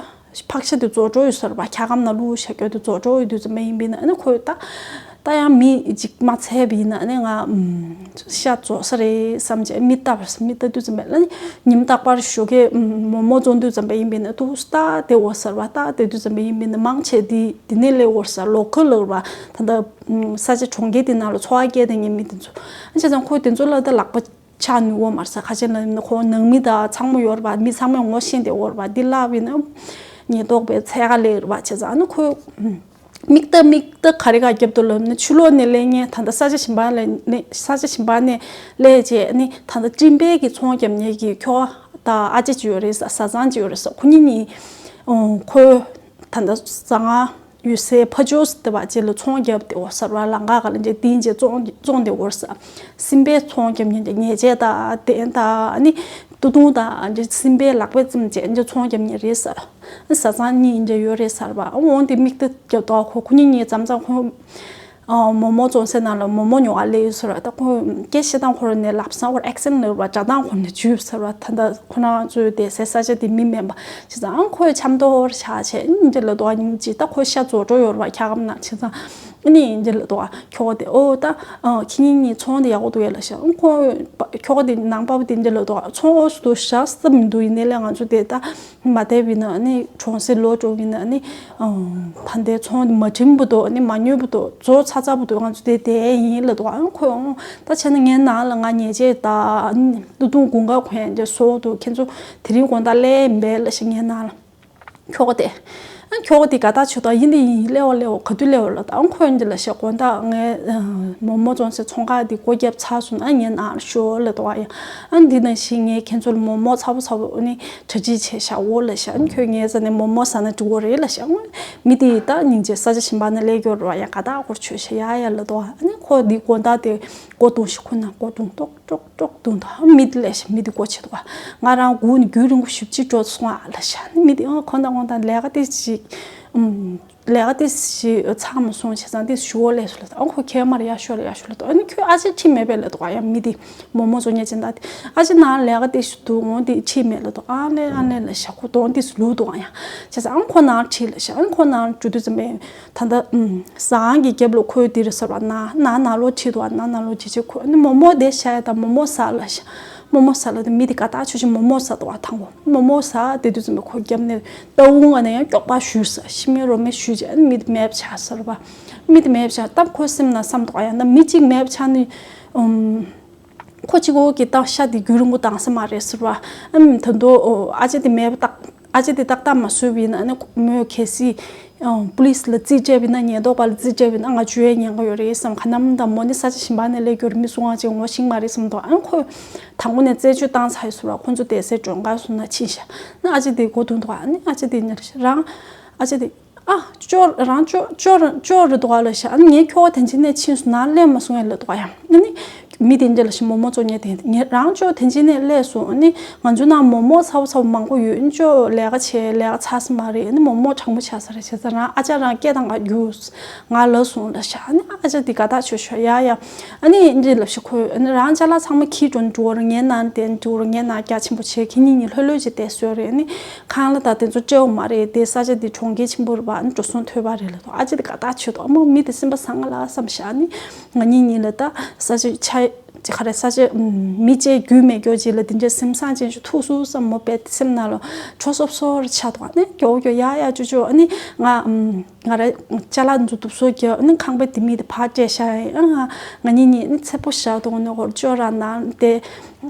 ཕག་ཤ་དེ་བཙོང་འགྲོ་ཡོད་ཟེར་བ། འཁྱག་སྒམ་ནང་བླུགས་བཞག་རྒྱུ་དེ་བཙོང་འགྲོ་ཡོད་དུས་ཙམ་པ་ཡིན་པས་ན་ཨ་ནི་ཁོས་ད། ད་ཡང་མི་གཅིག་མ་ཚད་པ་ཡིན་ན་ཨ་ནི་ང་ཨམ་ཤ་བཙོང་ས་རེད་བསམ་བྱས་མི་ལྟ་བར་མི་ལྟ་དུས་ཙམ་པ་ལ་ནི་ཉིན་རྟག་པར་ཞོགས་ཀས་ཨམ་མོག་མོག་བཙོང་དུས་ཙམ་པ་ཡིན་པས་ན་ཏུ་སྟག་དེ་འོ་ཟེར་བ། སྟག་དེ་དུས་ཙམ་པ་ཡིན་པས་ན་མང་ཆེ་དེ་དེ་ནས་སླེབས་འོ་ཟེར། ལོ་ཁོ་ལབ་པ་ད་ལྟ་ས་ཆ་གྲོང་ཁྱེར་དེ་ནང་ལ་འཚོ་བ་སྐྱེལ་བསྡད་མཁན་མི་དེ་ཚོ་ཨ་བྱས་ཙང་ཁོས་དེ་ཚོ་ལ་ད་ལག་པ་ཆགས་ནུས་འོ་མ་ཟེར། ཁ་ཆེ་ན་ཁོ་ནང་མི་དང་ཚང་མ་ཡོད་རེད་པ། མི་ཚང་མས་ངོ་ཤེས་བསྡད་འོ་རེད་པ། འདི་ལབ་པས་ན་ཉེན་རྟོག་པའི་འཚོལ་ག་སླེབས་རེད་པ། བྱས་ཙང་ཨ་ནི་ཁོས། མིག་ལྟ་མིག་ལྟ་ག་རེ་ག་རྒྱབ་ཏུ་ལབ་ན་ཕྱི་ལོགས་ནས་སླེབས་མཁན་ད་ལྟ་ས་ཆ་གཞན་པ་ལ་ནས་ས་ཆ་གཞན་པ་ནས་སླེབས་རྗེས་ནི་ད་ལྟ་སྤྲིན་པའི་གི་ཚོང་རྒྱབ་མཁན་གྱི་ཁྱོ་ག་དང་ཨ་ཅེ་ཅིག་ཡོད་རེད་ཟེར། བཟའ་ཚང་ཅིག་ཡོད་རེད་ཟེར། ཁོ་གཉིས་གཉིས་ཁོ་ད་ལྟ་ཟ་ང་ཡོད་སའི་ཕ་ཇོ་ཟེར་བ་ཅིག་ལ་ཚོང་རྒྱབ་སྟེ་འོ་ཟེར་བ། ལམ་ཁ་ག་ལ་འཇལ་དེ་འཇལ་བཙོང་བཙོང་སྟེ་འོ་ཟེར། སྲིན་པའི་ཚོང་རྒྱབ་མཁན་གྱི་ཉལ་ཆས་དང་གདན་དང་ནི་སྟོད་ཐུང་དང་སྲིན་པའི་ལག་པས་བཙེམས་བྱས་འཇལ་ཚོང་རྒྱབ་མཁན་རེད་ཟེར། བཟའ་ཚང་གཉིས་འདྲ་ཡོད་རེད་ཟེར་བ། འོང་དེ་མིག་ལྟ་རྒྱབ་དོ་ཁོ་ཁོ་གཉིས་གཉིས་མཚམས་མཚམས་ཁོ་མོག་མོག་བཙོང་སའི་ནང་ལ་མོག་མོག་ཉོ་ག་སླེབས་ཡོད་ཟེར་བ། ད་ཁོ་སྐད་བཤད་སྟངས་ཁོ་རང་ནས་ལབ་སང་ཨོ་ཨེག་སེན་ལབ་པ་སྒྲ་གདངས་ཁོ་ནས་འཇུས་ཟེར་བ། ད་ལྟ་ཁོ་རང་ཚོའི་བསྡད་སའི་ས་ཆ་དེ་མི་མེད་པ་བྱས་ཙང་ཁོས་འཆམ་ཐོག་ཆགས་བྱས་འདི་ལ་དོ་ཉིན་གཅིག་ད་ཁོ་ཤ་བཙོང་འགྲོ་ཡོད་རེད་བ། འཁྱག་སྒམ་ནང་བྱས་ཙང་ཨ་ནི་འདི་ལ་དོ་ཁྱོ་ག་དེ་ཨོ་ད་ཁྱེད་གཉིས་གཉིས་ཚོང་དེ་ཡག་པོ་འདུག་ཡ་ལབ་ཤག་ཁོ་ཁྱོ་ག་དེ་ནང་པ་པོ་དེ་འདི་ལ་དོ་ཚོང་ཨོ་སུ་དུ་ཤ་སྟབས་མི་འདུག་ཡིན་ནའི་ལས་ང་ཚོ་དེ་ད། མ་བསྡད་པ་ཡིན་ན་ཨ་ནི་གྲོང་གསེབ་ལོག་འགྲོ་བ་ཡིན་ན་ཨ་ནི་ཨང་ད་ལྟའི་ཚོང་འདི་མ་བྲིན་པ་དོ་ཨ་ནི་མ་ཉོས་པ་དོ་བཙོང་ཚར་ཚར་པ་དོ་ང་ཚོ་དེ་བསྡད་ཡིན་ལབ་འདུག་ཨ་ཁོས་ཨང་ད་བྱས་ན་ངའི་ནང་ལ་ང་ཉལ་ཆས་དང་ཨ་ནི་སྟོད་ཐུང་དགུན་ཁ་གོན་ཡ་འདི་བཟོ་འདུག་ཁྱེད་ཚོ་དེ་རིང་དགོང་དག་སླེབས་ཡིན་པས་ལབ་ཤག་ངའི་ནང་ལ་ཁྱོ་ག་དེ། ཨ་ཁྱོ་ག་དེ་དགའ་ཐག་ཆོད་དོ་ཡིན་དེ་ཡིན་སླེབས་འོ་སླེབས་འོ་ག་དུས་སླེབས་འོ་ལབ་འདུག་ཨ་ཁོས་འདི་ལབ་ཤག་དགོང་དག་ངའི་མོག་མོག་བཙོང་སའི་ཚོང་ཁང་དེ་སྒོ་བརྒྱབ་ཚར་སོང་ན་ཨ་ངའི་ནང་ལ་ཤོག་ལབ་འདུག་ཨ་ཡ། ཨ་འདི་ནང་བཞིན་ངས་ཁྱེད་ཚོ་ལ་མོག་མོག་ཚ་པོ་ཚ་པོ་ཨ་ནི་གྲ་སྒྲིག་བྱས་བཞག་འོ་ལབ་ཤག་ཨ་ནི་ཁྱོད་ངའི་རྩ་ནས་མོག་མོག་ཟ་ན་འགྲིག་གི་རེད་ལབ་ཤག་ཨ་མི་དེ་ཡིས་ད་སྙིང་རྗེ་ས་ཆ་གཞན་པ་ནས་སླེབས་ཡོད་རེད་བ། ཡང་དགའ་ཐག་སྐོར་ཆོད་ཤག་ཡ་ཡ་ལབ་འདུག་ཨ་ནི་ཁོ་འདི་དགོང་དག་དེ་སྒོ་རྡུང་ཤག་ཁོ་ན་སྒོ་རྡུང་ཏོག་ཏོག་ཏོག་རྡུང་དང་མི་དེ་སླེབས་ཤག་མི་དེ་སྒོ་ཕྱེ་འདུག་ང་རང་སྒུག་ནས་རྒྱུན་རིང་པོ་ཞེ་པོ་ཅིག་འགྲོ་སོང་ཨ་ལབ་ཤག་ཨ་ནི་མི་དེ་ཨང་ཁོ་ན་ཁོ་ན་ལས་ཀ་དེ་ཞིག་ཨམ། ལས་ཀ་དེ་ཞིག་ཚང་མ་སོང་བྱས་ཙང་དེ་ཞུ་བོ་ལས་སུ་ལ་ཨ་ཁོ་ཁྱེད་མར་ཡར་ཤོག་ལ་ཡར་ཤོག་ལ་དོ་ཨ་ནི་ཁྱོད་ཨ་ཅེ་ཁྲིད་མེད་པས་ལ་དོ་ཨ་ཡ་མི་དེ་མོག་མོག་བཙོང་མཁན་ཅན་དག་དེ་ཨ་ཅེ་ནང་ལས་ཀ་དེ་ཞིག་འདུག་འོང་དེ་ཁྲིད་མེད་ལ་དོ་ཨ་ལས་ཨ་ལས་ལ་ཤ་ཁོ་དོང་དེ་སུ་ལུག་དོ་ཨ་ཡ་བྱས་ཙང་ཨ་ཁོ་ནང་ཁྲིད་ལ་ཤ་ཨ་ཁོ་ནང་འགྲོ་དུས་ཙམ་པས་ད་ལྟ་ཟ་ཁང་གི་རྒྱབ་ལོ་ཁོའི་དེ་རེད་ཟེར་བ་ན་ན་ན་ལོ་ཁྲིད་དོ་ཨ་ན་ན་ལོ་ཁྲིད་ཆེ་ཁོ་ཨ་ནི་མོག་མོག་དེ་ཤ་ཡ་ད་མོག་མོག་ཟ་ལ་ཤ་མོག་མོག་ཟ་ལ་དེ་མི་དེ་དགའ་ཐག་ཆོད་ཆེ་མོག་མོག་ཟ་དོ་ཨ་ཐང་གོ་མོག་མོག་ཟ་དེ་དུས་ཙམ་པས་ཁོ་རྒྱབ་ནས། ཏའུ་ང་ནས་ཡང་སྐྱོག་པ་ཞུས་ས་ཤི་མེ་རོ་མེ་ཞུས་རྗེས་མི་དེ་མེད་པ་ཆགས་ཟེར་བ། མི་དེ་མེད་པ་ཆགས་སྟབས་ཁོའི་སེམས་ན་བསམ་འདུག་ཨ་ཡང་ན་མི་གཅིག་མེད་པ་ཆགས་ནི། ཨུམ། ཁོ་གཅིག་པོ་གི་ཏག་ཤ་དེ་རྒྱུན་རིང་པོ་བཏང་ས་མ་རེད་ཟེར་བ། ཨམ་ད་དུང་ཨ་ཅེ་དེ་མེད་པ་ཏག་ཨ་ཅེ་དེ་ཏག་ཏག་མ་བཟོས་པ་ཡིན་ན་ཨ་ནི་མོས་གལ་སྲིད་པུ་ལིས་ལ་རྩིས་སྤྲད་པ་ཡིན་ན་ཉེན་རྟོག་པ་ལ་རྩིས་སྤྲད་པ་ཡིན་ན་ང་འཇུ་ཡའི་ཉེན་ཁ་ཡོད་རེད་བསམ། ག་ནམ་ད་མོ་ནི་ས་ཆ་གཞན་པ་ནས་སླེབས་རྒྱུ་རེད་མི་སུ་ང་ཅིག་ངོ་ཤེས་མ་རེད་བསམ་འདུག་ཨ་ནི་ཁོས་དང་པོ་ནས་རྩད་གཅོད་བཏང་ཚར་ཡོད་ཟེར་བ། ཁོ་ཚོ་བསྡད་སའི་མགྲོན་ཁང་སོང་ན་ཕྱིན་ཤག་ཨ་ཅེ་དེ་སྒོ་རྡུང་འདུག་ཨ་ནི་ཨ་ཅེ་དེ་ཉར་ཤག་རང་ཨ་ཅེ་དེ། ཨ། ཅོ་རང་ཅོ་ཅོ་རང་ཅོ་རེད་འདུག་ཨ་ལབ་ཤག་ཨ་ནི་ངའི་ཁྱོ་ག་དེ་འཇིགས་ནས་ཕྱིན་སོང་ན་སླེབས་མ་སོང་ངས་ལབ་འདུག་ཨ་ཡ། ཨ་ནི་ མི་དེ་འདྲ་ལ་ཞིག་མོག་མོག་བཙོང་མཁན་དེ་ངེད་རང་ཅོ་དེ་འཇིག་ནས་སླེབས་སོང་། ཨ་ནི་ང་ཚོ་ནང་མོག་མོག་ཚ་བོ་ཚ་བོ་མང་པོ་ཡོད། ཨ་ནི་ཅོ་ལས་ཀ་བྱས་ལས་ཀ་ཚར་སོང་མ་རེད། ཨ་ནི་མོག་མོག་གྲང་མོ་ཆགས་ས་རེད། བྱས་ཙང་རང་ཨ་ཅག་རང་སྐད་བཏང་ག་རྒྱུགས། ང་ལབ་སོང་ལབ་ཤག་ཨ་ནི་ཨ་ཅག་དེ་དགའ་ཐག་ཆོད་ཤག་ཡ་ཡ། ཨ་ནི་འདི་ལབ་ཤག་ཁོས། ཨ་ནི་རང་ཅ་ལག་ཚང་མ་ཁྱེར་འགྲོ་འགྲོ་བར་ངའི་ནང་དེ་འགྲོ་བར་ངའི་ནང་རྒྱ་ཆེན་པོ་བྱས། ཁྱེད་གཉིས་གཉིས་ལྷོད་ལྷོད་ཅིག་བསྡད་སྲོལ་རེད། ཨ་ནི་ཁང་གླ་དང་དེ་ཚོ་སྤྲད་འོང་མ་རེད། དེ་ས་ཆ་འདི་གྲོང་ཁྱེར་ཆེན་པོ་རེད་པ། ཨ་ནི་འགྲོ་སོང་ཐོབ་པ་རེད་ལབ་འདུག་ཨ་ཅག་དེ་དགའ་ཐག་ཆོད་འདུག་ཨ་མོ་མི་དེ་སེམས་པ་བཟང་ང་ལ་བསམ་ཤག་ཨ་ནི་ང་གཉིས་གཉིས་ལ་ད་ས་ཆ་ཆ་ཅི་ག་རེ་ས་ཆ་མི་བཅས་རྒྱུས་མེད་སྐྱོ་ཅིག་ལ་དེ་འདྲའི་སེམས་བཟང་ཅན་ཞིག་ཐུག་སོང་བསམ། མོ་དཔེ་སེམས་ནང་ལ་ཁྲོ་སོབ་སོབ་ཆགས་འདུག་ཨ་ནི་མགྱོགས་མགྱོགས་ཡ་ཡ་ཅོ་ཅོ། ཨ་ནི་ང་ང་ར་ཅ་ལག་འཛུགས་ཐུབ་སོ་རྒྱ། ཨ་ནི་ཁང་པའི་དེ་མི་དེ་ཕར་སྤྲད་ཤག་ཨ་ང་ང་གཉིས་གཉིས་ཨ་ནི་ཚེ་པོ་བཞག་འདུག་ཨ་ནི་ཧོར་ཅོ་ར་ན་དེ་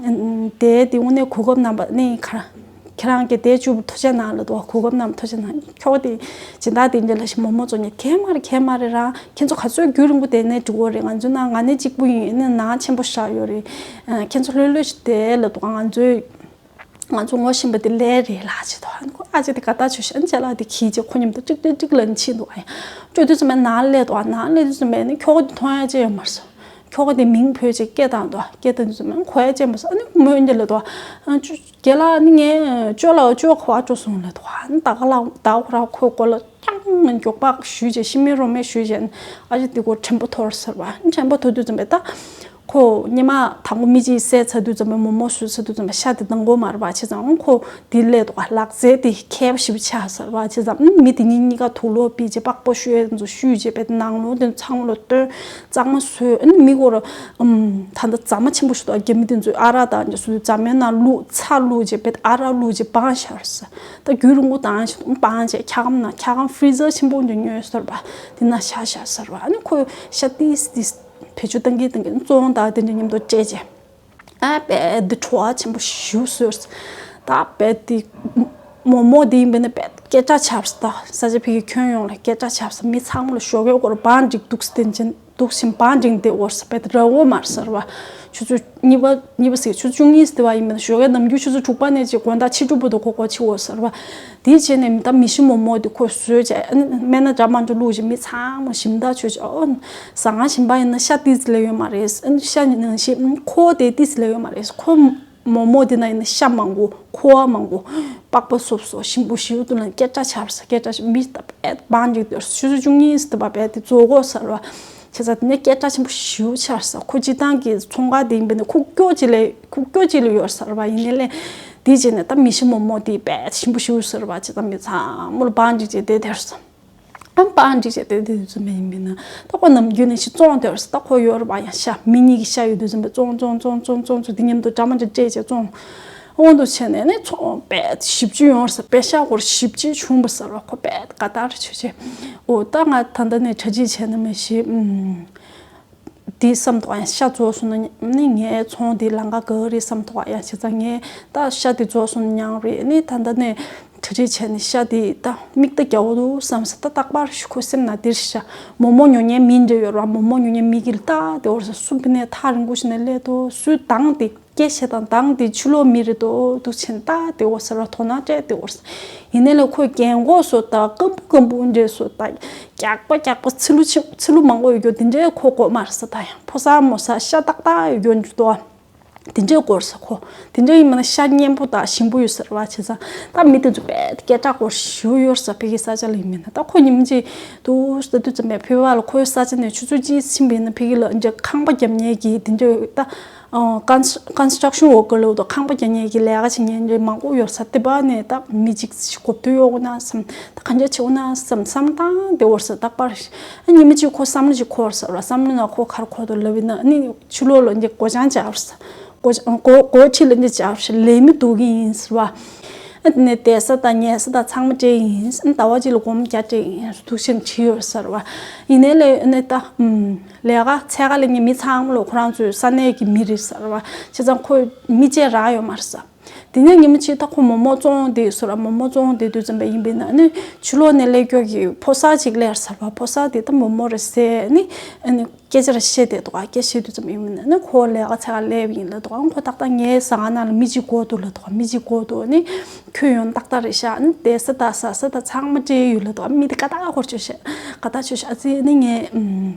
དེ་དེ་དངོས་གནས་གོ་སྐབས་རྣམ་པ་ཨ་ནི་ག་ར། ཁྱེད་རང་གིས་དེ་བཅུ་པོ་ཐུགས་རྗེ་གནང་ལབ་འདུག་གོ་སྐབས་རྣམས་ཐུགས་རྗེ་གནང་། ཁྱོ་ག་དེ་སྦྱིན་བདག་དེ་འདྲ་ལ་ཞིག་མོག་མོག་བཙོང་མཁན་གང་ཡང་མ་རེད། གང་ཡང་མ་རེད། རང་ཁྱེད་ཚོ་ག་ཚོད་རྒྱུན་རིང་པོ་བསྡད་ནའི་འགྲིག་གི་རེད། ང་ཚོའི་ནང་ང་གཉིས་གཅིག་པུ་ཡིན། ཨ་ནི་ནང་ཆེན་པོ་བཞག་ཡོད་རེད། ཨ་ཁྱེད་ཚོ་ལྷོད་ལྷོད་ཞིག་བསྡད་ལབ་འདུག་ང་ཚོའི་ང་ཚོ་ངོ་ཤེས་པ་དེ་ལས་རེད་ལབ་བྱས་འདུག་ཨ་ནི་ཁོ་ཨ་ཅག་དེ་དགའ་ཐག་ཆོད་ཤག་ཨ་ནི་ཅ་ལག་དེ་ཁྱེར་བྱས་ཁོ་མཉམ་དུ་ཀྲིག་ཀྲིག་ཀྲིག་ལབ་ནས་ཕྱིན་འདུག་ཨ་ཡ། ཅོ་དུས་ཙམ་པ་ནང་སླེབས་འདུག་ཨ་ནང་སླེབས་དུས་ཙམ་པ་ཨ་ནི་ཁྱོ་ག་དེ་མཐོང་ཡ་ཅིག་ཡོད་མ་རེད། ཁྱོ་ག་དེ་མིང་བོས་བྱས་སྐད་བཏང་འདུག་སྐད་བཏང་དུས་ཙམ་པ་གོ་ཡ་ཅིག་ཡོད་མ་རེད། ཨ་ནི་མོས་འདི་ལབ་འདུག་ཨ་ཅོ་རྒན་ལགས། ཨ་ནི་ངས་ཅོ་ལགས་ཅོ་ག་པར་འགྲོ་སོང་ལབ་འདུག་ཨ་ནི་ད་ག་ལ་ད་ག་རང་ཁོའི་མགོ་ལ་ཀྱང་མགྱོགས་པ་ཞུས་བྱས་ཤི་མེད་རོ་མེད་ཞུས་བྱས། ཨ་ཅག་དེ་ཁོ་དྲན་པ་འཐོར་ཟེར་བ། ཨ་ནི་དྲན་པ་འཐོར་དུས་ཙམ་པ་ད་ཁོ་སྔོན་མ་དང་པོ་མི་གཅིག་བསད་ཚར་དུས་ཙམ་པ་མོག་མོག་ཞུས་ཚར་དུས་ཙམ་པ་ཤ་དེ་གཏང་དགོས་མ་རེད་པ། བྱས་ཙང་ཁོ་དེ་སླེབས་འདུག་ལག་རྩལ་དེ་མཁས་པ་ཞེ་པོ་ཆགས་ཟེར་བ། བྱས་ཙང་མི་དེ་གཉིས་གཉིས་ཀ་དུག་ལོག་ཕུད་བྱས་པགས་པ་བཤུས་ཡས་དེ་ཚོ་བཤུས་བྱས་པས་ནང་ལོགས་དེ་ཚང་མ་ལ་བཏོན། གཙང་མ་བཟོས། ཨ་ནི་མི་ཁོ་ར་ཨམ་ད་ལྟ་རྫ་མ་ཆེན་པོ་ཞིག་འདུག་རྒྱ་མི་དེ་ཚོས་ཨ་རག་དང་འདྲ་སུ་རྫ་མའི་ནང་བླུགས་ཚྭ་བླུགས་བྱས་པས་ཨ་རག་བླུགས་བྱས་སྦངས་བཞག་ཟེར། ད་རྒྱུན་རིང་པོ་བཏང་ཞིག་སྦངས་བྱས་འཁྱག་སྒམ་ནང་འཁྱག་སྒམ་ཧྥི་རི་ཛར་ཆེན་པོ་འདི་ཉོས་ཟེར་བ། དེ་ནང་བཞག་བཞག་ཟེར་བ། ཨ་ནི་ཁོས་ཤ་ཏིས་ཏིས་བེད་སྤྱོད་གཏང་གིན་གཏང་གིན་བཙོང་དང་དེ་འདྲ་མཉམ་དུ་སྤྲད་བྱས། ཨ་དཔེ་འདི་བྲོ་བ་ཆེན་པོ་ཞེ་པོ་བཟོས། ད་དཔེ་འདི་མོག་མོག་འདི་ཡིན་པས་ན་དཔེ་སྐད་གྲགས་ཆགས་པ། ད་ས་ཆ་ཕ་གི་ཁྱོན་ཡོངས་ལ་སྐད་གྲགས་ཆགས་པ། མི་ཚང་མ་ལ་ཞོགས་ཀས་སྐོར་བང་སྒྲིག་འདུག་སྟེ་འཇིན་འདུག་ཕྱིན་བང་སྒྲིག་འདི་འོར་ས་དཔེ་ར་འོ་མར་ཟེར་བ། ཆུ་ཚོད་གཉིས་པ་གཉིས་པ་ཟེར་ཆུ་ཚོད་བཅུ་གཉིས་ཟེར་བ་ཡིན་པས་ན་ཞོགས་ཀས་ནམ་རྒྱུན་ཆུ་ཚོད་དྲུག་པ་ནས་ཅིག་དགོང་དག་ཕྱི་དྲོ་བར་དུ་གོ་གོ་ཕྱི་འོར་ཟེར་བ། དེ་བྱས་ནས་ད་མི་ཤི་མོག་མོག་དེ་ཁོས་བཟོས་བྱས། ཨ་ནི་སྨན་སྣ་འདྲ་མ་འདྲ་བླུགས་བྱས་མི་ཚང་མ་ཞིམ་ཐག་ཆོད་བྱས། ཨོ་ཟ་ཁང་གཞན་པ་ཡིན་ན་ཤ་ཏིས་ལས་ཡོད་མ་རེད། ཨ་ནི་ཤ་ནང་བཞིན་ཁོ་དེ་ཏིས་ལས་ཡོད་མ་རེད། ཁོ་མོག་མོག་དེ་ན་ཡིན་ན་ཤ་མང་པོ་ཁོ་བ་མང་པོ་པགས་པ་སོབ་སོབ་ཞིམ་པོ་ཞེ་པོ་འདུག་ལབ་སྐད་གྲགས་ཆགས་པ། སྐད་གྲགས་མི་ད་དཔེ་བང་སྒྲིག་འདུག་ཆུ་ཚོད་བཅུ་གཉིས་ཟེར་དུས་དཔེ་དེ་རྫོགས་གོ་ཟེར་བ། བྱས་ཙང་དེ་ནས་སྐད་གྲགས་ཆེན་པོ་ཞེ་པོ་ཆགས་ས། ཁོ་སྤྱིར་བཏང་གི་ཚོང་ཁང་དེ་ཡིན་པས་ན་ཁུག་ཀྱོག་ཅིག་ལས་ཁུག་ཀྱོག་ཅིག་ལ་ཡོད་ཟེར་བ། ཡིན་ནའི་ལས་དེ་བྱས་ནས་ད་མི་ཤི་མོག་མོག་དེ་དཔེ་ཞིམ་པོ་ཞེ་པོ་ཟེར་བ། བྱས་ཙང་མི་ཚང་མ་ལ་བང་སྒྲིག་བྱས་བསྡད་དེར་སོང་། ཨ་བང་སྒྲིག་བྱས་བསྡད་དེ་དུས་ཙམ་པ་ཡིན་པས་ན་ད་ཁོ་ནམ་རྒྱུན་ནས་ཤི་བཙོང་དེར་སོང་། ད་ཁོ་ཡོད་རེད་པ། ཡང་ཤ་མི་གཉིས་ཀྱི་ཤ་ཡོད་དུས་ཙམ་པ་བཙོང་བཙོང་བཙོང་བཙོང་བཙོང་བཙོང་དེ་མཉམ་དུ་འདྲ་མ་འདྲ་སྤྲད་བྱས་བཙོང་། འོང་དུ་བྱས་ནས་ནི་ཚོང་དཔེ་བཞི་བཅུ་ཡོང་ས། དཔེ་ཤ་སྒོར་བཞི་བཅུ་བྱུང་བ་ཟེར་བ། ཁོ་དཔེ་དགའ་ཐག་ཆོད་བྱས། འོ་ད་ང་ད་ལྟ་ནས་གྲ་སྒྲིག་བྱས་ན་མ་ཤེས། ཨུམ། དེ་བསམ་ཐོག་ཡང་ཤ་རྫོགས་སོང་ན་ནི་ངའི་ཚོང་དེ་ལང་ཀ་ག་རེད་བསམ་ཐོག་ཡང་བྱས་ཙང་ངས་ད་ཤ་དེ་རྫོགས་སོང་ན་མྱང་རེད། ནི་ད་ལྟ་ནས་གྲ་སྒྲིག་བྱས་ནས་ཤ་དེ་ད་མིག་ལྟ་རྒྱག་འོ་འདུག་བསམ་ས། ད་རྟག་པར་ཁོ་སེམས་ན་དེར་ཤ་མོག་མོག་ཉོ་མཁན་མི་འདྲ་ཡོད་ར། མོག་མོག་ཉོ་མཁན་མི་གིར་ད་དེ་འོར་ས་སུ་བི་ནས་ཐག་རིང་པོ་ཞིག་ནས་སླེབས་འདུག་སུའི་དང་དེ། སྐད་བཤད་སྟངས་དང་དེ་ཕྱི་ལོགས་མི་རེད་དོ། འདུག་ཕྱིན་ལྟ་དེ་འོ་ཟེར་བ། དོ་སྣང་སྤྲད་དེ་འོ་ཟེར། ཡིན་ནའི་ལ་ཁོས་རྒན་གོག་བཟོ་ལྟ་སྐམ་པོ་སྐམ་པོ་འདྲ་བཟོ་ལྟ། རྒྱགས་པ་རྒྱགས་པ་ཚི་ལུ་ཆི་ཚི་ལུ་མང་པོ་ཡོད་རྒྱུ་དེ་འདྲའི་ཁོ་དགོས་མ་རེད་ཟེར། ད་ཡང་ཕོ་གསར་མོ་གསར་ཤ་ཏག་ཏག་ཡོད་རྒྱུ་འདུག་དོ། དེ་འདྲའི་དགོས་ཟེར་ཁོ། དེ་འདྲ་ཡིན་མིན་ན་ཤ་མཉེན་པོ་དང་ཞིམ་པོ་ཡོད་ཟེར་བ། བྱས་ཙང་ད་མི་དེ་ཚོ་དཔེ་སྐད་གྲགས་སྐོར་ཞུ་ཡོད་ཟེར། ཕ་གི་ས་ཆ་ལ་ཡིན་མིན་ན་ད་ཁོ་ཉིན་གཅིག་དུ་ཟ་དུས་ཙམ་པས་ཕ་གི་ལ་ཁོའི་ས་ཆ་ནས་ཆུ་ཚོད་གཅིག་ཕྱིན་པ་ཡིན་ན་ཕ་གི་ལ་འདྲ་ཁང་པ་བརྒྱབ་མཁན་གྱི་དེ་འདྲ་ད། ཨོ། ཀོན་ཀོན་སི་ཊྲག་ཤན་ཝོར་ཀར་ལབ་དུས་ཁང་པ་རྒྱག་མཁན་གྱི་ལས་ཀ་བྱེད་མཁན་རེ་མང་པོ་ཡོད་ས། དེ་པ་ནས་ད་མི་གཅིག་གོ་བསྡུར་ཡོང་ན་བསམ། ད་གང་ཅི་བྱེད་འོང་ན་བསམ་བསམ་སྟངས་དེ་འོར་ས་རྟག་པར། ཨ་ཉི་མ་གཅིག་ཁོ་བསམ་བློ་ཅིག་འཁོར་ས་ར། བསམ་བློ་ནང་ཁོ་ག་རེ་འཁོར་འདུག་ལབ་ཡིན་ན་ཨ་ནི་ཕྱི་ལོགས་ལ་འདི་སྒོ་བྱང་བརྒྱབ་ས། སྒོ་སྒོ་སྒོ་ཁྲིད་ལ་འདི་བརྒྱབ་ས་ལས་མི་འདུག་གི་ཡིན་ཟེར་བ། ཨ་དེ་ནས་བསྡད་ས་དང་ཉལ་ས་དང་ཚང་མ་སྤྲད་ཡིན། ཨ་ཟླ་བ་གཅིག་ལ་སྒོར་མོ་བརྒྱ་སྤྲད་ཡིན་འདུག་ཕྱིན་བྲིས་ཡོད་ཟེར་བ། ཡིན་ནའི་ལས་ཨ་ནི་ད་ཨམ། ལས་ཀ་འཚོལ་ག་སླེབས་མཁན་མི་ཚང་མ་ལ་ཁོ་རང་ཚོའི་ས་གནས་ཀྱི་མི་རེད་ཟེར་བ། བྱས་ཙང་ཁོས་མི་བཅས་རག་ཡོད་མ་རེད་ཟེར། དེ་ནས་ཉི་མ་གཅིག་ད་ཁོ་མོག་མོག་བཙོང་དེ་སོ་ར་མོག་མོག་བཙོང་དེ་དུས་ཙམ་པ་ཡིན་པས་ན་ནི་ཕྱི་ལོགས་ནས་སླེབས་མཁན་གྱི་ཕོ་གསར་ཅིག་སླེབས་ཟེར་བ། ཕོ་གསར་དེ་ད་མོག་མོག་རེད་ཟེར་ནི་ཨ་ནི་སྐད་ཆ་རེ་བཤད་དེ་འདུག་ག་སྐད་བཤད་དུས་ཙམ་ཡིན་མིན་ནི་ཁོ་ལས་ཀ་ཚ་ག་སླེབས་ཡིན་ལབ་འདུག་ག་ཁོ་ཏག་ཏག་ངའི་ཟ་ཁང་ནང་ལ་མི་གཅིག་སྒུག་འདུག་ལབ་འདུག་ག་མི་གཅིག་སྒུག་འདུག་ནི་ཁྱོད་ཡོང་ཏག་ཏག་རེད་ཤག་ནི་དེ་ས་ད་ས་ས་ད་ཚང་མ་སྤྲད་ཡོད་ལབ་འདུག་ག་མི་དེ་ཀ་ཏག་ཧོར་བྱོས་ཤག་ཀ་ཏག་བྱོས་ཤག་ཨ་ཙི་ནི་ངས་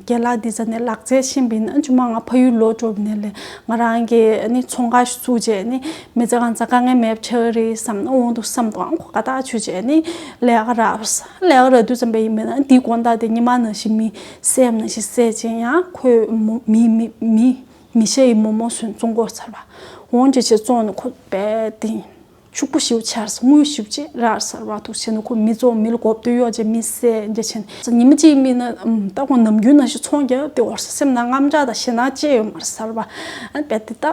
རྒན་ལགས་འདི་ཟ་ནས་ལག་རྩལ་ཤེས་པ་ཡིན་ན་ཅུང་མ་ང་ཕ་ཡུལ་ལོག་འགྲོ་བ་ནས་ལས་ང་རང་གི་ནི་ཚོང་ཁང་ཞིག་བཙུགས་རྗེས་ནི་མི་ཚེ་གང་ཚ་དཀའ་ངལ་མེད་པ་ཆགས་རེད་བསམ་ན་འོང་འདུག་བསམ་འདུག་ཨང་ཁོ་ཀ་ཏག་བྱོས་རྗེས་ནི་ལས་ཀ་རག་ལས་ཀ་རག་དུས་ཙམ་པ་ཡིན་མིན་ན་འདིའི་དགོང་དག་དེ་ཉི་མ་ནང་བཞིན་མི་བསད་ནང་བཞིན་བསད་ཅིང་ཡང་ཁོས་མོ་མི་མི་མི་མི་ཤེས་ཡི་མོག་མོག་སོན་བཙོང་དགོས་ཚར་བ། འོང་རྗེས་བྱས་བཙོང་ནས་ཁོ་རྦད་དེ་ཕྱུག་པོ་ཞིག་ཆགས་སོང་། དངུལ་ཞེ་པོ་ཅིག་རག་ཚར་བ་འདུག་བྱས་ནས་ཁོ་མི་བཙོང་མི་ལ་མགོ་བཏོན་གཡོག་བྱས་མི་བསད་འདྲ་བྱས་ནས་ཉི་མ་གཅིག་མིན་ན་ད་ཁོ་ནམ་རྒྱུན་ནང་བཞིན་ཚོང་རྒྱག་དེ་འོར་ས་སེམས་ནང་དངངས་སྐྲག་དང་ཞེད་སྣང་ཅི་ཡོད་མ་རེད་ཚར་བ། རྦད་དེ་ད་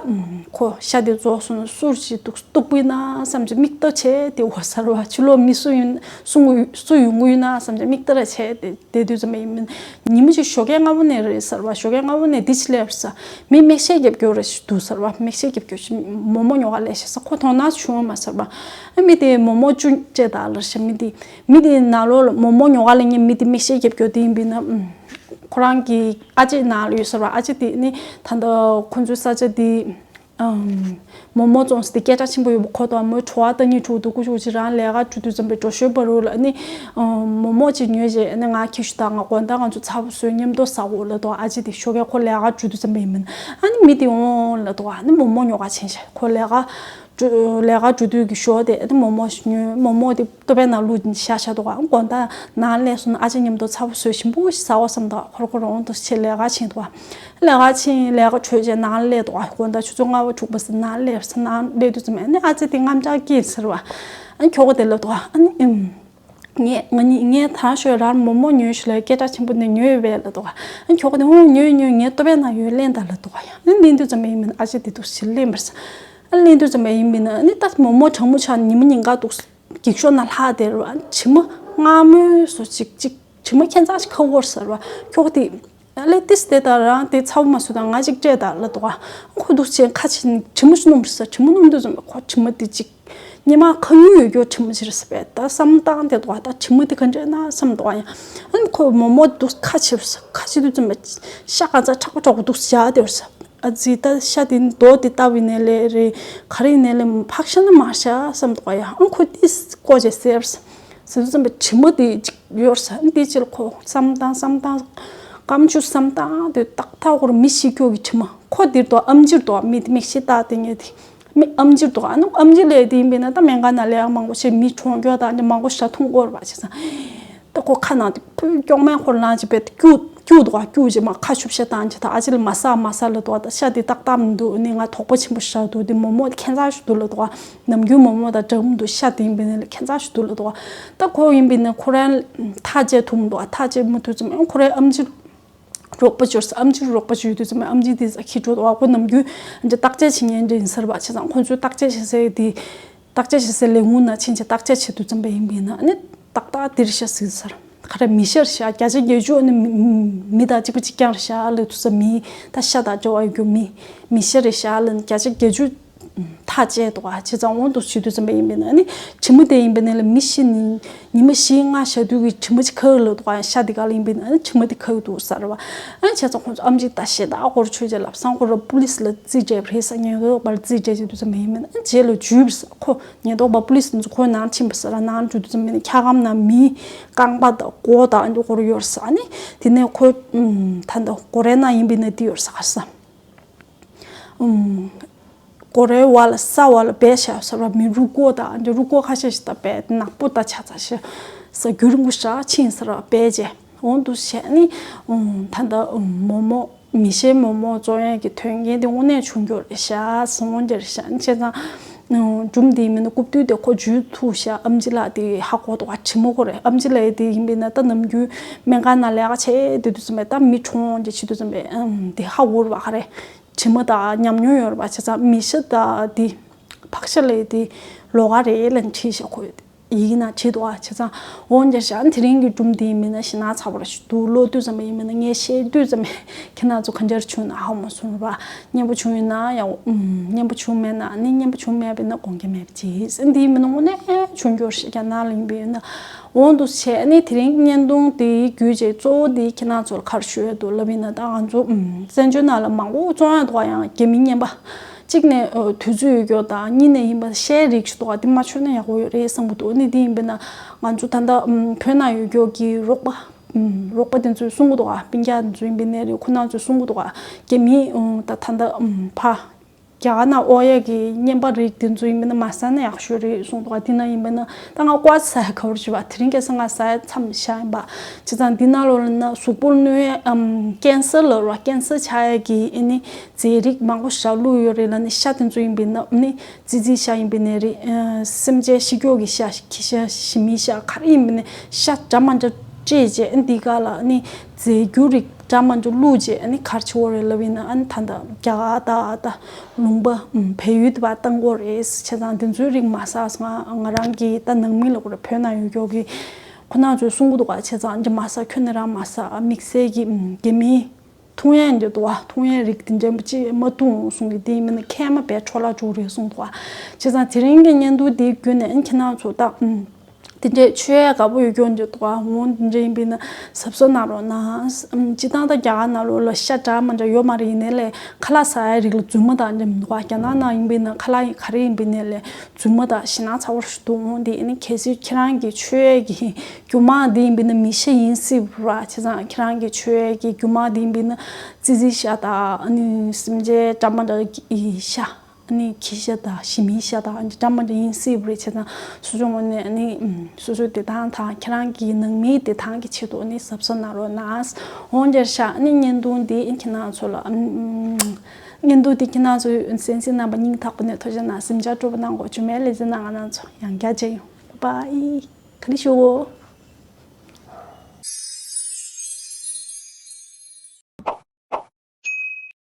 ཁོ་ཤ་དེ་རྫོགས་སོང་ན་གསུར་ཅིག་འདུག་སྟུག་པོ་ཡིན་ན་བསམ་གྱི་མིག་ལྟ་བྱས་དེ་འོར་ཚར་བ། ཕྱི་ལོགས་མི་སུ་ཡིན་སུ་ངུ་སུ་ཡོང་གི་ཡིན་ན་བསམ་གྱི་མིག་ལྟ་ར་བྱས་དེ། དེ་དུས་ཙམ་པ་ཡིན་མིན། ཉི་མ་གཅིག་ཞོགས་ཀས་སྔ་པོ་ནས་རེད་ཟེར་བ། ཞོགས་ཀས་སྔ་པོ་ནས་འདི་ཅི་ལབ་ཟེར། མི་མིག་ཤེལ་རྒྱབ་སྐྱོར་རེ་ཞིག་འདུག་ཟེར་བ། མིག་ཤེལ་རྒྱབ་སྐྱོར་ཞིག་མོག་མོག་ཉོ་ག་སླེབས་ཤག་ཟེར། ཁོ་དོ་སྣང་བྱུང་མ་ཟེར་བ། ཨ་མི་དེ་མོག་མོག་བཅུ་སྤྲད་དང་ལབ་ཤག་མི་དེ་མི་དེའི་ནང་ལོགས་ལ་མོག་མོག་ཉོ་ག་སླེབས་མཁན་མི་དེ་མིག་ཤེལ་རྒྱབ་སྐྱོར་དེ་ཡིན་པས་ན། ཁོ་རང་གི་ཨ་ཅེ་ནང་ལ་ཡོད་ཟེར་བ། ཨ་ཅེ་དེ་ནི་ད་ལྟ་ཁོ་ཚོའི་ས་ཆ་དེ། ཨམ། མོག་མོག་བཙོང་ས་དེ་སྐད་གྲགས་ཆེན་པོ་ཡོད་པ་ཁོ་དང་མོའི་བྲོ་བ་ལྟ་སྙིང་བྲོ་འདུག་ཀུ་ཅོ་ཅི་རང་ལས་ཀ་འགྲོ་དུས་ཙམ་པའི་འགྲོ་ཞོར་བར་རུ་ལ་ནི། ཨམ། མོག་མོག་ཅིག་ཉོས་རྗེས་ནི་ང་ཁྱི་ཤུ་དང་ང་དགོང་དག་ང་ཚོ་ཚ་བོ་བཟོས་མཉམ་དུ་ཟ་འོ་ལབ་འདུག་ཨ་ཅེ་དེ་ཞོགས་ཀས་ཁོ་ལས་ཀ་འགྲོ་དུས་ཙམ་པ་ཡིན་མིན། ཨ་ནི་མི་དེ་འོང་ལབ་འདུག་ཨ་ནི་མོག་མོག་ཉོ་ག་ཕྱིན་ཤག་ཁོ་ལས་ཀ་འགྲོ་ལས་ཀ་འགྲོ་དུས་ཀྱི་ཞོར་དེ་ཨ་ནི་མོག་མོག་ཉོས། མོག་མོག་དེ་ལྟོ་ཕད་ནང་བླུགས་བཞག་བཞག་འདུག་ཨ་དགོང་དག་ནང་སླེབས་སོང་ན་ཨ་ཅེ་མཉམ་དུ་ཚ་བོ་བཟོས་ཞིམ་པོ་ཞིག་ཟ་འོ་བསམ་འདུག་ཁོ་ར་ཁོ་ར་འོང་དུ་ཕྱིན་ལས་ཀ་ཕྱིན་འདུག་ལས་ཀ་ཕྱིན་ལས་ཀ་གྲོལ་རྗེས་ནང་སླེབས་འདུག་ཨ་དགོང་དག་ཆུ་ཚོད་ལྔ་པ་དྲུག་པ་ཟེར་ནང་སླེབས་ཟེར། ནང་སླེབས་དུས་ཙམ་ཨ་ནི་ཨ་ཅེ་དེ་དངངས་སྐྲག་སྐྱེས་ཟེར་བ། ཨ་ནི་ཁྱོ་ག་དེ་ལབ་འདུག་ཨ་ནི་ཨུམ། ངས་ང་གཉིས་ངས་ད་ཞོགས་རང་མོག་མོག་ཉོས་ཤག་ལ་སྐད་གྲགས་ཆེན་པོ་ནས་ཉོས་ཡོད་པས་ལབ་འདུག་ཨ་ནི་ཁྱོ་ག་དེ་འོང་ཉོས་ཉོས་ངས་ལྟོ་ཕད་ནང་ཡོད་ལེན་དང་ལབ་འདུག་ཨ་ཡ་ཨ་ནི་ལེན་དུས་ཙམ་ཡིན་མིན་ཨ་ཅེ་དེ་འདུག་ཞིག་ལེན་པར་ས། ཨ་ནི་ལེན་དུས་ཙམ་ཡིན་མིན་ཨ་ནི་ད་མོག་མོག་གྲང་མོ་ཆགས་ཉི་མ་ཉིན་ག་འདུག་འགྱིག་ཤོག་ནང་ལྷག་བསྡད་རེད་བ། དྲི་མ་མངར་མོ་བཟོ་ཅིག་ཅིག་དྲི་མ་ཁྱད་མཚར་ཞིག་ཁ་བོར་ཟེར་བ། ཁྱོ་ག་དེ་ཨ་ལས་ཏིས་དེ་ད་རང་དེ་ཚ་བོ་མ་བཟོས་དང་ང་ཅིག་སྤྲད་དང་ལབ་འདུག་ག་ཁོ་འདུག་བྱས་ཁ་ཕྱེ་ནས་དྲི་མ་ཞིག་སྣོམ་རེད་ཟེར། དྲི་མ་སྣོམ་དུས་ཙམ་པ་ཁོ་དྲི་མ་དེ་ཅིག་སྙེ་མ་ཁ་ཉུང་ཡོད་རྒྱུ་དྲི་མ་ཅིག་རེད་ཟེར་བས། ད་བསམ་བློ་བཏང་བསྡད་འདུག་ག་ད་དྲི་མ་དེ་ག་འདྲས་ན་བསམ་འདུག་ག་ཡང་ཨ་ནི་ཁོ་མོག་མོག་འདུག་ཁ་ཕྱེ་རེད་ཟེར། ཁ་ཕྱེ་དུས་ཙམ་པ་ཤ་ག་ཚ་དྲག་པོ་དྲག་པོ་འདུག་བཞག་བསྡད་རེད་ཟེར། ཨ་ཙི་ད་ཤ་དེ་རྡོ་དེ་ལྟ་བུ་ཡིན་ནའི་ལས་རེད། ག་རེ་ཡིན་ནའི་ལས་ཕག་ཤ་ནི་མ་རེད་ཤག་བསམ་འདུག་ག་ཡ་ཨང་ཁོ་ཏིས་ཀོ་ཅེ་ཟེར་ཟེར་དུས་ཙམ་པ་དྲི་མ་དེ་ཅིག་ཡོད་ཟེར། ཨ་ནི་དེ་ཕྱིར་ཁོ་བསམ་བཏང་བསམ་བཏང་སྐམ་ཆུ་བསམ་བཏང་དེ་ཏག་ཏག་ཁོར་མི་ཤི་སྐྱོ་གི་དྲི་མ་ཁོ་དེར་དུ་ཨམ་ཆིར་དུ་མི་དེ་མིག་ཤེལ་བཏགས་དེ་ངས་དེ་མི་ཨམ་ཆིར་དུ་ཨ་ནི་ཨམ་ཆི་ལས་དེ་ཡིན་པས་ན་ད་སྨན་ཁང་ནང་ལས་ཀ་མང་པོ་བྱས་མི་གྲོངས་སྐྱོ་དང་མང་པོ་ཞིག་མཐོང་གི་ཡོད་རེད་པ་བྱས་ཙང་། ད་ཁོ་ཁ་ནང་དེ་ཕུ་སྐྱོག་མེ་ཁོར་ལངས་བྱས་པས་སྐྱུག་སྐྱུག་འདུག་ག་སྐྱུག་བྱས་མ་ཁ་ཤུབས་ཤ་བཏང་བྱས་ད་ཨ་ཅེ་ལ་མ་ཟ་མ་ཟ་ལབ་འདུག་ག་ད་ཤ་དེ་ཏག་ཏག་མི་འདུག་ནི་ང་དོགས་པ་ཆེན་པོ་ཞིག་འདུག་དེ་མོག་མོག་དེ་ཁྱད་མཚར་ཞིག་འདུག་ལབ་འདུག་ག་ནམ་རྒྱུན་མོག་མོག་དང་འདྲ་མི་འདུག་ཤ་དེ་ཡིན་པས་ན་ལས་ཁྱད་མཚར་ཞིག་འདུག་ལབ་འདུག་ག་ད་ཁོ་ཡིན་པས་ན་ཁོ་རང་ཐག་བཅད་ཐུབ་མི་འདུག་ག་ཐག་བཅད་མི་ཐུབ་ཙམ་ཡང་ཁོ་རའི་ཨམ་ཆི་རོགས་པ་ཅོར་ས་ཨམ་ཆི་རོགས་པ་ཅོ་ཡོད་དུས་ཙམ་ཨམ་ཆི་དེ་ས་ཁྱི་ཁྲོད་འོག་པོ་ནམ་རྒྱུན་འདི་བརྟག་དཔྱད་བྱེད་མཁན་འདྲ་ཡིན་ས་རེད་པ། བྱས་ཙང་ཁོང་ཚོས་བརྟག་དཔྱད་བྱེད་སའི་དེ་བརྟག་དཔྱད་བྱེད་སའི་ལས་ཁུངས་ནང་ཕྱིན་བྱས་བརྟག་དཔྱད་བྱེད་དུས་ཙམ་པ་ཡིན་པས་ན་ཨ་ནི་ཏག་ཏག་དེ་རེད་ཤག་ཟེར་ས་རེད། ག་རེ་མི་ཤི་རེད་ཤག་བརྒྱ་ཆ་བརྒྱད་ཅུ་ཨ་ནི་མི་མི་དང་གཅིག་པ་གཅིག་རྐྱང་རེད་ཤག་ལབ་དུས་ཙམ་མི་ད་ཤ་དང་འབྲེལ་བ་ཡོད་རྒྱུ་མི་མི་ཤི་རེད་ཤག་ལབ་ནས་བརྒྱ་ཆ་བརྒྱད་ཅུ། ཐག་བཅད་འདུག་ག་བྱས་ཙང་འོང་དུ་བྱེད་དུས་ཙམ་པ་ཡིན་པས་ན་ནི་དྲི་མ་དེ་ཡིན་པས་ན་ལ་མི་ཤི་ནི་ཉི་མ་བཞི་ལྔ་བཞག་དུས་ཀྱི་དྲི་མ་ཅིག་ཁ་ལ་འདུག་ག་ཤ་དེ་ག་ལ་ཡིན་པས་ན་ནི་དྲི་མ་དེ་ཁ་འདུག་ས་རེད་པ། ཨ་ནི་བྱས་ཙང་ཁོང་ཚོ་ཨམ་ཆི་ད་ཞེ་དྲག་སྐོར་ཆོས་རྗེ་ལབ་སང་ཁོ་ར་པུ་ལིས་ལ་རྩིས་སྤྲད་པ་རེད་ས་ཉེན་རྟོག་པར་རྩིས་སྤྲད་བྱེད་དུས་ཙམ་པ་ཡིན་པས་ན་རྗེས་ལ་འཇུས་པ་ས་ཁོ་ཉེན་རྟོག་པ་པུ་ལིས་ཚོ་ཁོའི་ནང་ཕྱིན་པ་ས་ར་ནང་འཇུ་དུས་ཙམ་པ་ཡིན་ན་འཁྱག་སྒམ་ནང་མི་རྐང་པ་དང་མགོ་དང་ཨ་འདུག་སྐོར་ཡོད་ས་ཨ་ནི་དེ་ནས་ཁོ་ད་ལྟ་སྒོ་རའི་ནང་ཡིན་པས་ན་དེ་ཡོད་ས་ག་ས། ཨུམ། སྒོ་རའི་བར་ལ་ས་བར་ལ་སྦས་བཞག་ས་ར་མི་རུ་སྐོར་དང་རུ་སྐོར་ཁ་ཤས་ཤིག་དང་སྦས་ནག་པོ་དང་ཆ་ཚ་ཤ་ས་རྒྱུ་རིང་པོ་ཞག་ཕྱིན་ས་ར་སྦས་རྗེས་འོང་དུ་བྱས་ནི་ཨུམ་ད་ལྟ་ཨུམ་མོག་མོག་མི་ཤེས་མོག་མོག་བཙོང་ཡས་ཀྱི་དོན་རྐྱེན་དེ་དངོས་གནས་བྱུང་རྒྱུ་རེད་ཤག་སོང་རྒྱུ་རེད་ཤག་བྱས་ཙང་ཨུམ་སྒྲུང་དེ་མིན་ན་རྐུབ་སྟོད་དེ་ཁོ་འཇུས་ཐུབ་ཤག་ཨམ་ཆི་ལགས་དེ་ཧ་གོ་འདུག་ག་དྲི་མ་ཁོ་རེད་ཨམ་ཆི་ལགས་དེ་ཡིན་པས་ན་ད་ནམ་རྒྱུན་སྨན་ཁང་ནང་ལས་ཀ་བྱས་དེ་དུས་ཙམ་པས་ད་མི་གྲོངས་རྗེས་བྱེད་དུས་ཙམ་པས་ཨུམ་དེ་ཧ་གོ་རེད་པ་ག་རེ། དྲི་མ་དང་ཉམས་མྱོང་ཡོད་རེད་པ་བྱས་ཙང་མི་ཤི་དང་དེ་ཕག་ཤ་ལས་དེ་ལོགས་ཀ་རེད་ལབ་ནས་བྲིས་ཤག་ཁོས། ཡི་གེ་ནང་བྲིས་འདུག་ཨ། བྱས་ཙང་འོ་འདིར་བཞག་དེ་རིང་གི་སྒྲུང་འདི་མིན་ན་ཞེ་ན་ཚ་བར་ཞིག་འདུག་ཀློག་དུས་ཙམ་པ་ཡིན་མིན་ན་ངས་བཤད་དུས་ཙམ་པ་ཁྱེད་རང་ཚོ་ག་འདྲར་བྱུང་ན་ཧ་མ་སོང་བ། སྙན་པོ་བྱུང་ཡོད་ན་ཡག་ཨུམ། སྙན་པོ་བྱུང་མེད་ན་ནི་སྙན་པོ་བྱུང་མེད་པས་ན་དགོངས་འགལ་མེད་པ་ཅིག་འདི་མིན་ན་དངོས་གནས་བྱུང་རྒྱུར་ཞིག་རྒྱ་ནག་ལ་ཡིན་པས་ན། འོ་འདུག་བྱས་ནི་དེ་རིང་བརྙན་ཐུང་འདིའི་བརྒྱུད་བྱས་གཙོ་བོ་འདི་ཁྱེད་རང་ཚོར་ག་རེ་ཞུ་ཡས་འདུག་ལབ་ཡིན་ན། ད་ང་ཚོ་ཨུམ། བཙན་བྱོལ་ནང་ལ་མང་པོ་བཙོང་ཡ་འདུག་ཡང་རྒྱ་མི་རྔན་པ། གཅིག་ནས་ཨོ། དུས་ཚོད་ཡོད་རྒྱུ་དང་གཉིས་ནས་ཡིན་པ་ཤའི་རིགས་ཤིག་འདུག་ག་དེ་མ་མཆོད་ན་ཡག་པོ་ཡོད་རེད་བསམ་གྱི་འདུག་ནི་དེ་ཡིན་པས་ན་ང་ཚོ་ད་ལྟ་ཨམ། བོད་ནང་ཡོད་རྒྱུ་གི་རོགས་པ། ཨམ། རོགས་པ་དེ་ཚོས་གསུང་གི་འདུག་ག་སྤུན་ཀྱག་དེ་ཚོ་ཡིན་པའི་ནས་རེད། ཁོ་རང་ཚོས་གསུང་གི་འདུག་ག་རྒྱ་མི་ཨོ། ད་ད་ལྟ་ཨམ། ཕ། རྒྱ་གར་ནང་ཨོ་ཡ་གི་རྔན་པ་རིགས་དེ་ཚོ་ཡིན་པས་ན་མ་ཟ་ན་ཡག་ཤོས་རེད་གསུང་འདུག་ག་དེ་ན་ཡིན་པས་ན་ད་ང་ཀོ་ཟ་ཡ་ག་བར་བྱེད་པ། དེ་རིང་ཁ་སང་ང་ཟ་ཡ་མཚམས་བཞག་ཡིན་པ། བྱས་ཙང་འདི་ནང་ལོགས་ལ་ན་གཟུགས་པོར་གནོད་ཡ་ཨམ། ཀན་སར་ལབ་ར། ཀན་སར་ཆགས་ཡ་གི་ཨ་ནི་རྫས་རིགས་མང་པོ་ཞིག་བླུགས་ཡོད་རེད་ལབ་ནི། ཤ་དེ་ཚོ་ཡིན་པས་ན་ཨ་ནི་ཙི་ཙིའི་ཤ་ཡིན་པས་ནས་རེད། ཨ། སེམས་ཅན་ཤི་རྒྱུ་གི་ཤ། ཁྱི་ཤ། ཞི་མིའི་ཤ། ག་རེ་ཡིན་པས་ནས་ཤ་འདྲ་མ་འདྲ་སྤྲད་བྱས་ཨ་ནི་འདི་ག་ལ་ཨ་ནི་རྫས་འགྱུར་རིགས་འདྲ་མ་འདྲ་བླུགས་བྱས་ཨ་ནི་ག་རེ་བྱེད་དགོས་རེད་ལབ་ཡིན་ན། ཨ་ནི་ད་ལྟ་རྒྱ་གར་ད་ད་ལུང་པ་ཨམ། བལ་ཡུལ་དུ་བ་བཏང་དགོས་རེད། བྱས་ཙང་དེ་ཚོའི་རིགས་མ་ཟ་ང་ང་རང་གི་ད་ནང་མི་ལ་གོ་ར། བོད་ནང་ཡོད་རྒྱུ་གི་ཁོ་རང་ཚོས་གསུང་གི་འདུག་ག་བྱས་ཙང་འདི་མ་ཟ། ཁྱོད་ནི་རང་མ་ཟ། དམིགས་བསལ་གྱི་ཨམ། རྒྱ་མིའི་འཐུང་ཡས་འདི་འདུག་ག་འཐུང་ཡས་རིགས་འདི་འདྲ་པོ་ཅིག་མ་འཐུང་གསུང་གི། དེ་ཡིན་མིན་ན་མཁལ་མ་བས་འཕྲོ་བརླག་འགྲོ་རེད་གསུང་འདུག་ག་བྱས་ཙང་དེ་རིང་གི་བརྙན་ཐུང་འདིའི་བརྒྱུད་ནས་ཨ་ནི་ཁྱེད་རང་ཚོ་ད་ཨམ། དེ་འདྲའི་མཆོད་ཡས་དགའ་པོ་ཡོད་རྒྱུ་འདི་འདུག་ག་འོ་དེ་འདྲ་ཡིན་པས་ན་གཟབ་གཟབ་གནང་རོགས་གནང་། ཨམ། སྤྱིར་བཏང་ད་རྒྱ་གར་ནང་ལོགས་ལ་ཤ་འདྲ་མ་འདྲ་ཡོད་མ་རེད། ཡིན་ནའི་ལས་ཁ་ལག་ཟ་ཡས་རིགས་ལ་རྫུན་མ་དང་འདྲ་མི་འདུག་ག་རྒྱ་ནག་ནང་ཡིན་པས་ན་ཁ་ལག་ག་རེ་ཡིན་པས་ནའི་ལས་རྫུན་མ་དང་ཞེ་ན་ཚ་བོ་ཞིག་འདུག་འོ་དེ་ཨ་ནི་གལ་སྲིད་ཁྱེད་རང་གི་མཆོད་ཡས་ཀྱི་རྒྱུ་མ་འདི་ཡིན་པས་ན་མི་ཤ་ཡིན་སྲིད་པ་ར། བྱས་ཙང་ཁྱེད་རང་གི་མཆོད་ཡས་ཀྱི་རྒྱུ་མ་འདི་ཡིན་པས་ན་ཙི་ཙིའི་ཤ་དང་ཨ་ནི་སེམས་ཅན་འདྲ་མ་འདྲ་གི་ཤ། ཨ་ནི་ཁྱི་ཤ་དང་ཞི་མིའི་ཤ་དང་ཨ་ནི་འདྲ་མ་འདྲ་ཡིན་སྲིད་པ་རེད། བྱས་ཙང་སོ་སོའི་ངོས་ནས་ཨ་ནི་ཨམ། སོ་སོའི་བདེ་ཐང་དང་ཁྱེད་རང་གི་ནང་མིའི་བདེ་ཐང་གི་ཆེད་དུ་ཨ་ནི་གཟབ་གཟབ་གནང་རོགས་གནང་། འོ་འདིར་བཞག་ཨ་ནི་བརྙན་ཐུང་འདི་ཁྱེད་རང་ཚོ་ལ་ཨམ། བརྙན་ཐུང་འདི་ཁྱེད་རང་ཚོས་གསན་གཟིགས་གནང་བ་སྙིང་ཐག་པ་ནས་ཐུགས་རྗེ་གནང་། གཟིམ་འཇག་སྤྲོ་པོ་གནང་དགོས། ཇུ་མའི་ལེ་ཚན་ནང་ང་རང་ཚོ་ཡང་བསྐྱར་མཇལ་ཡོང་། བཱའི། ག་ནི་ཞུ་འོ།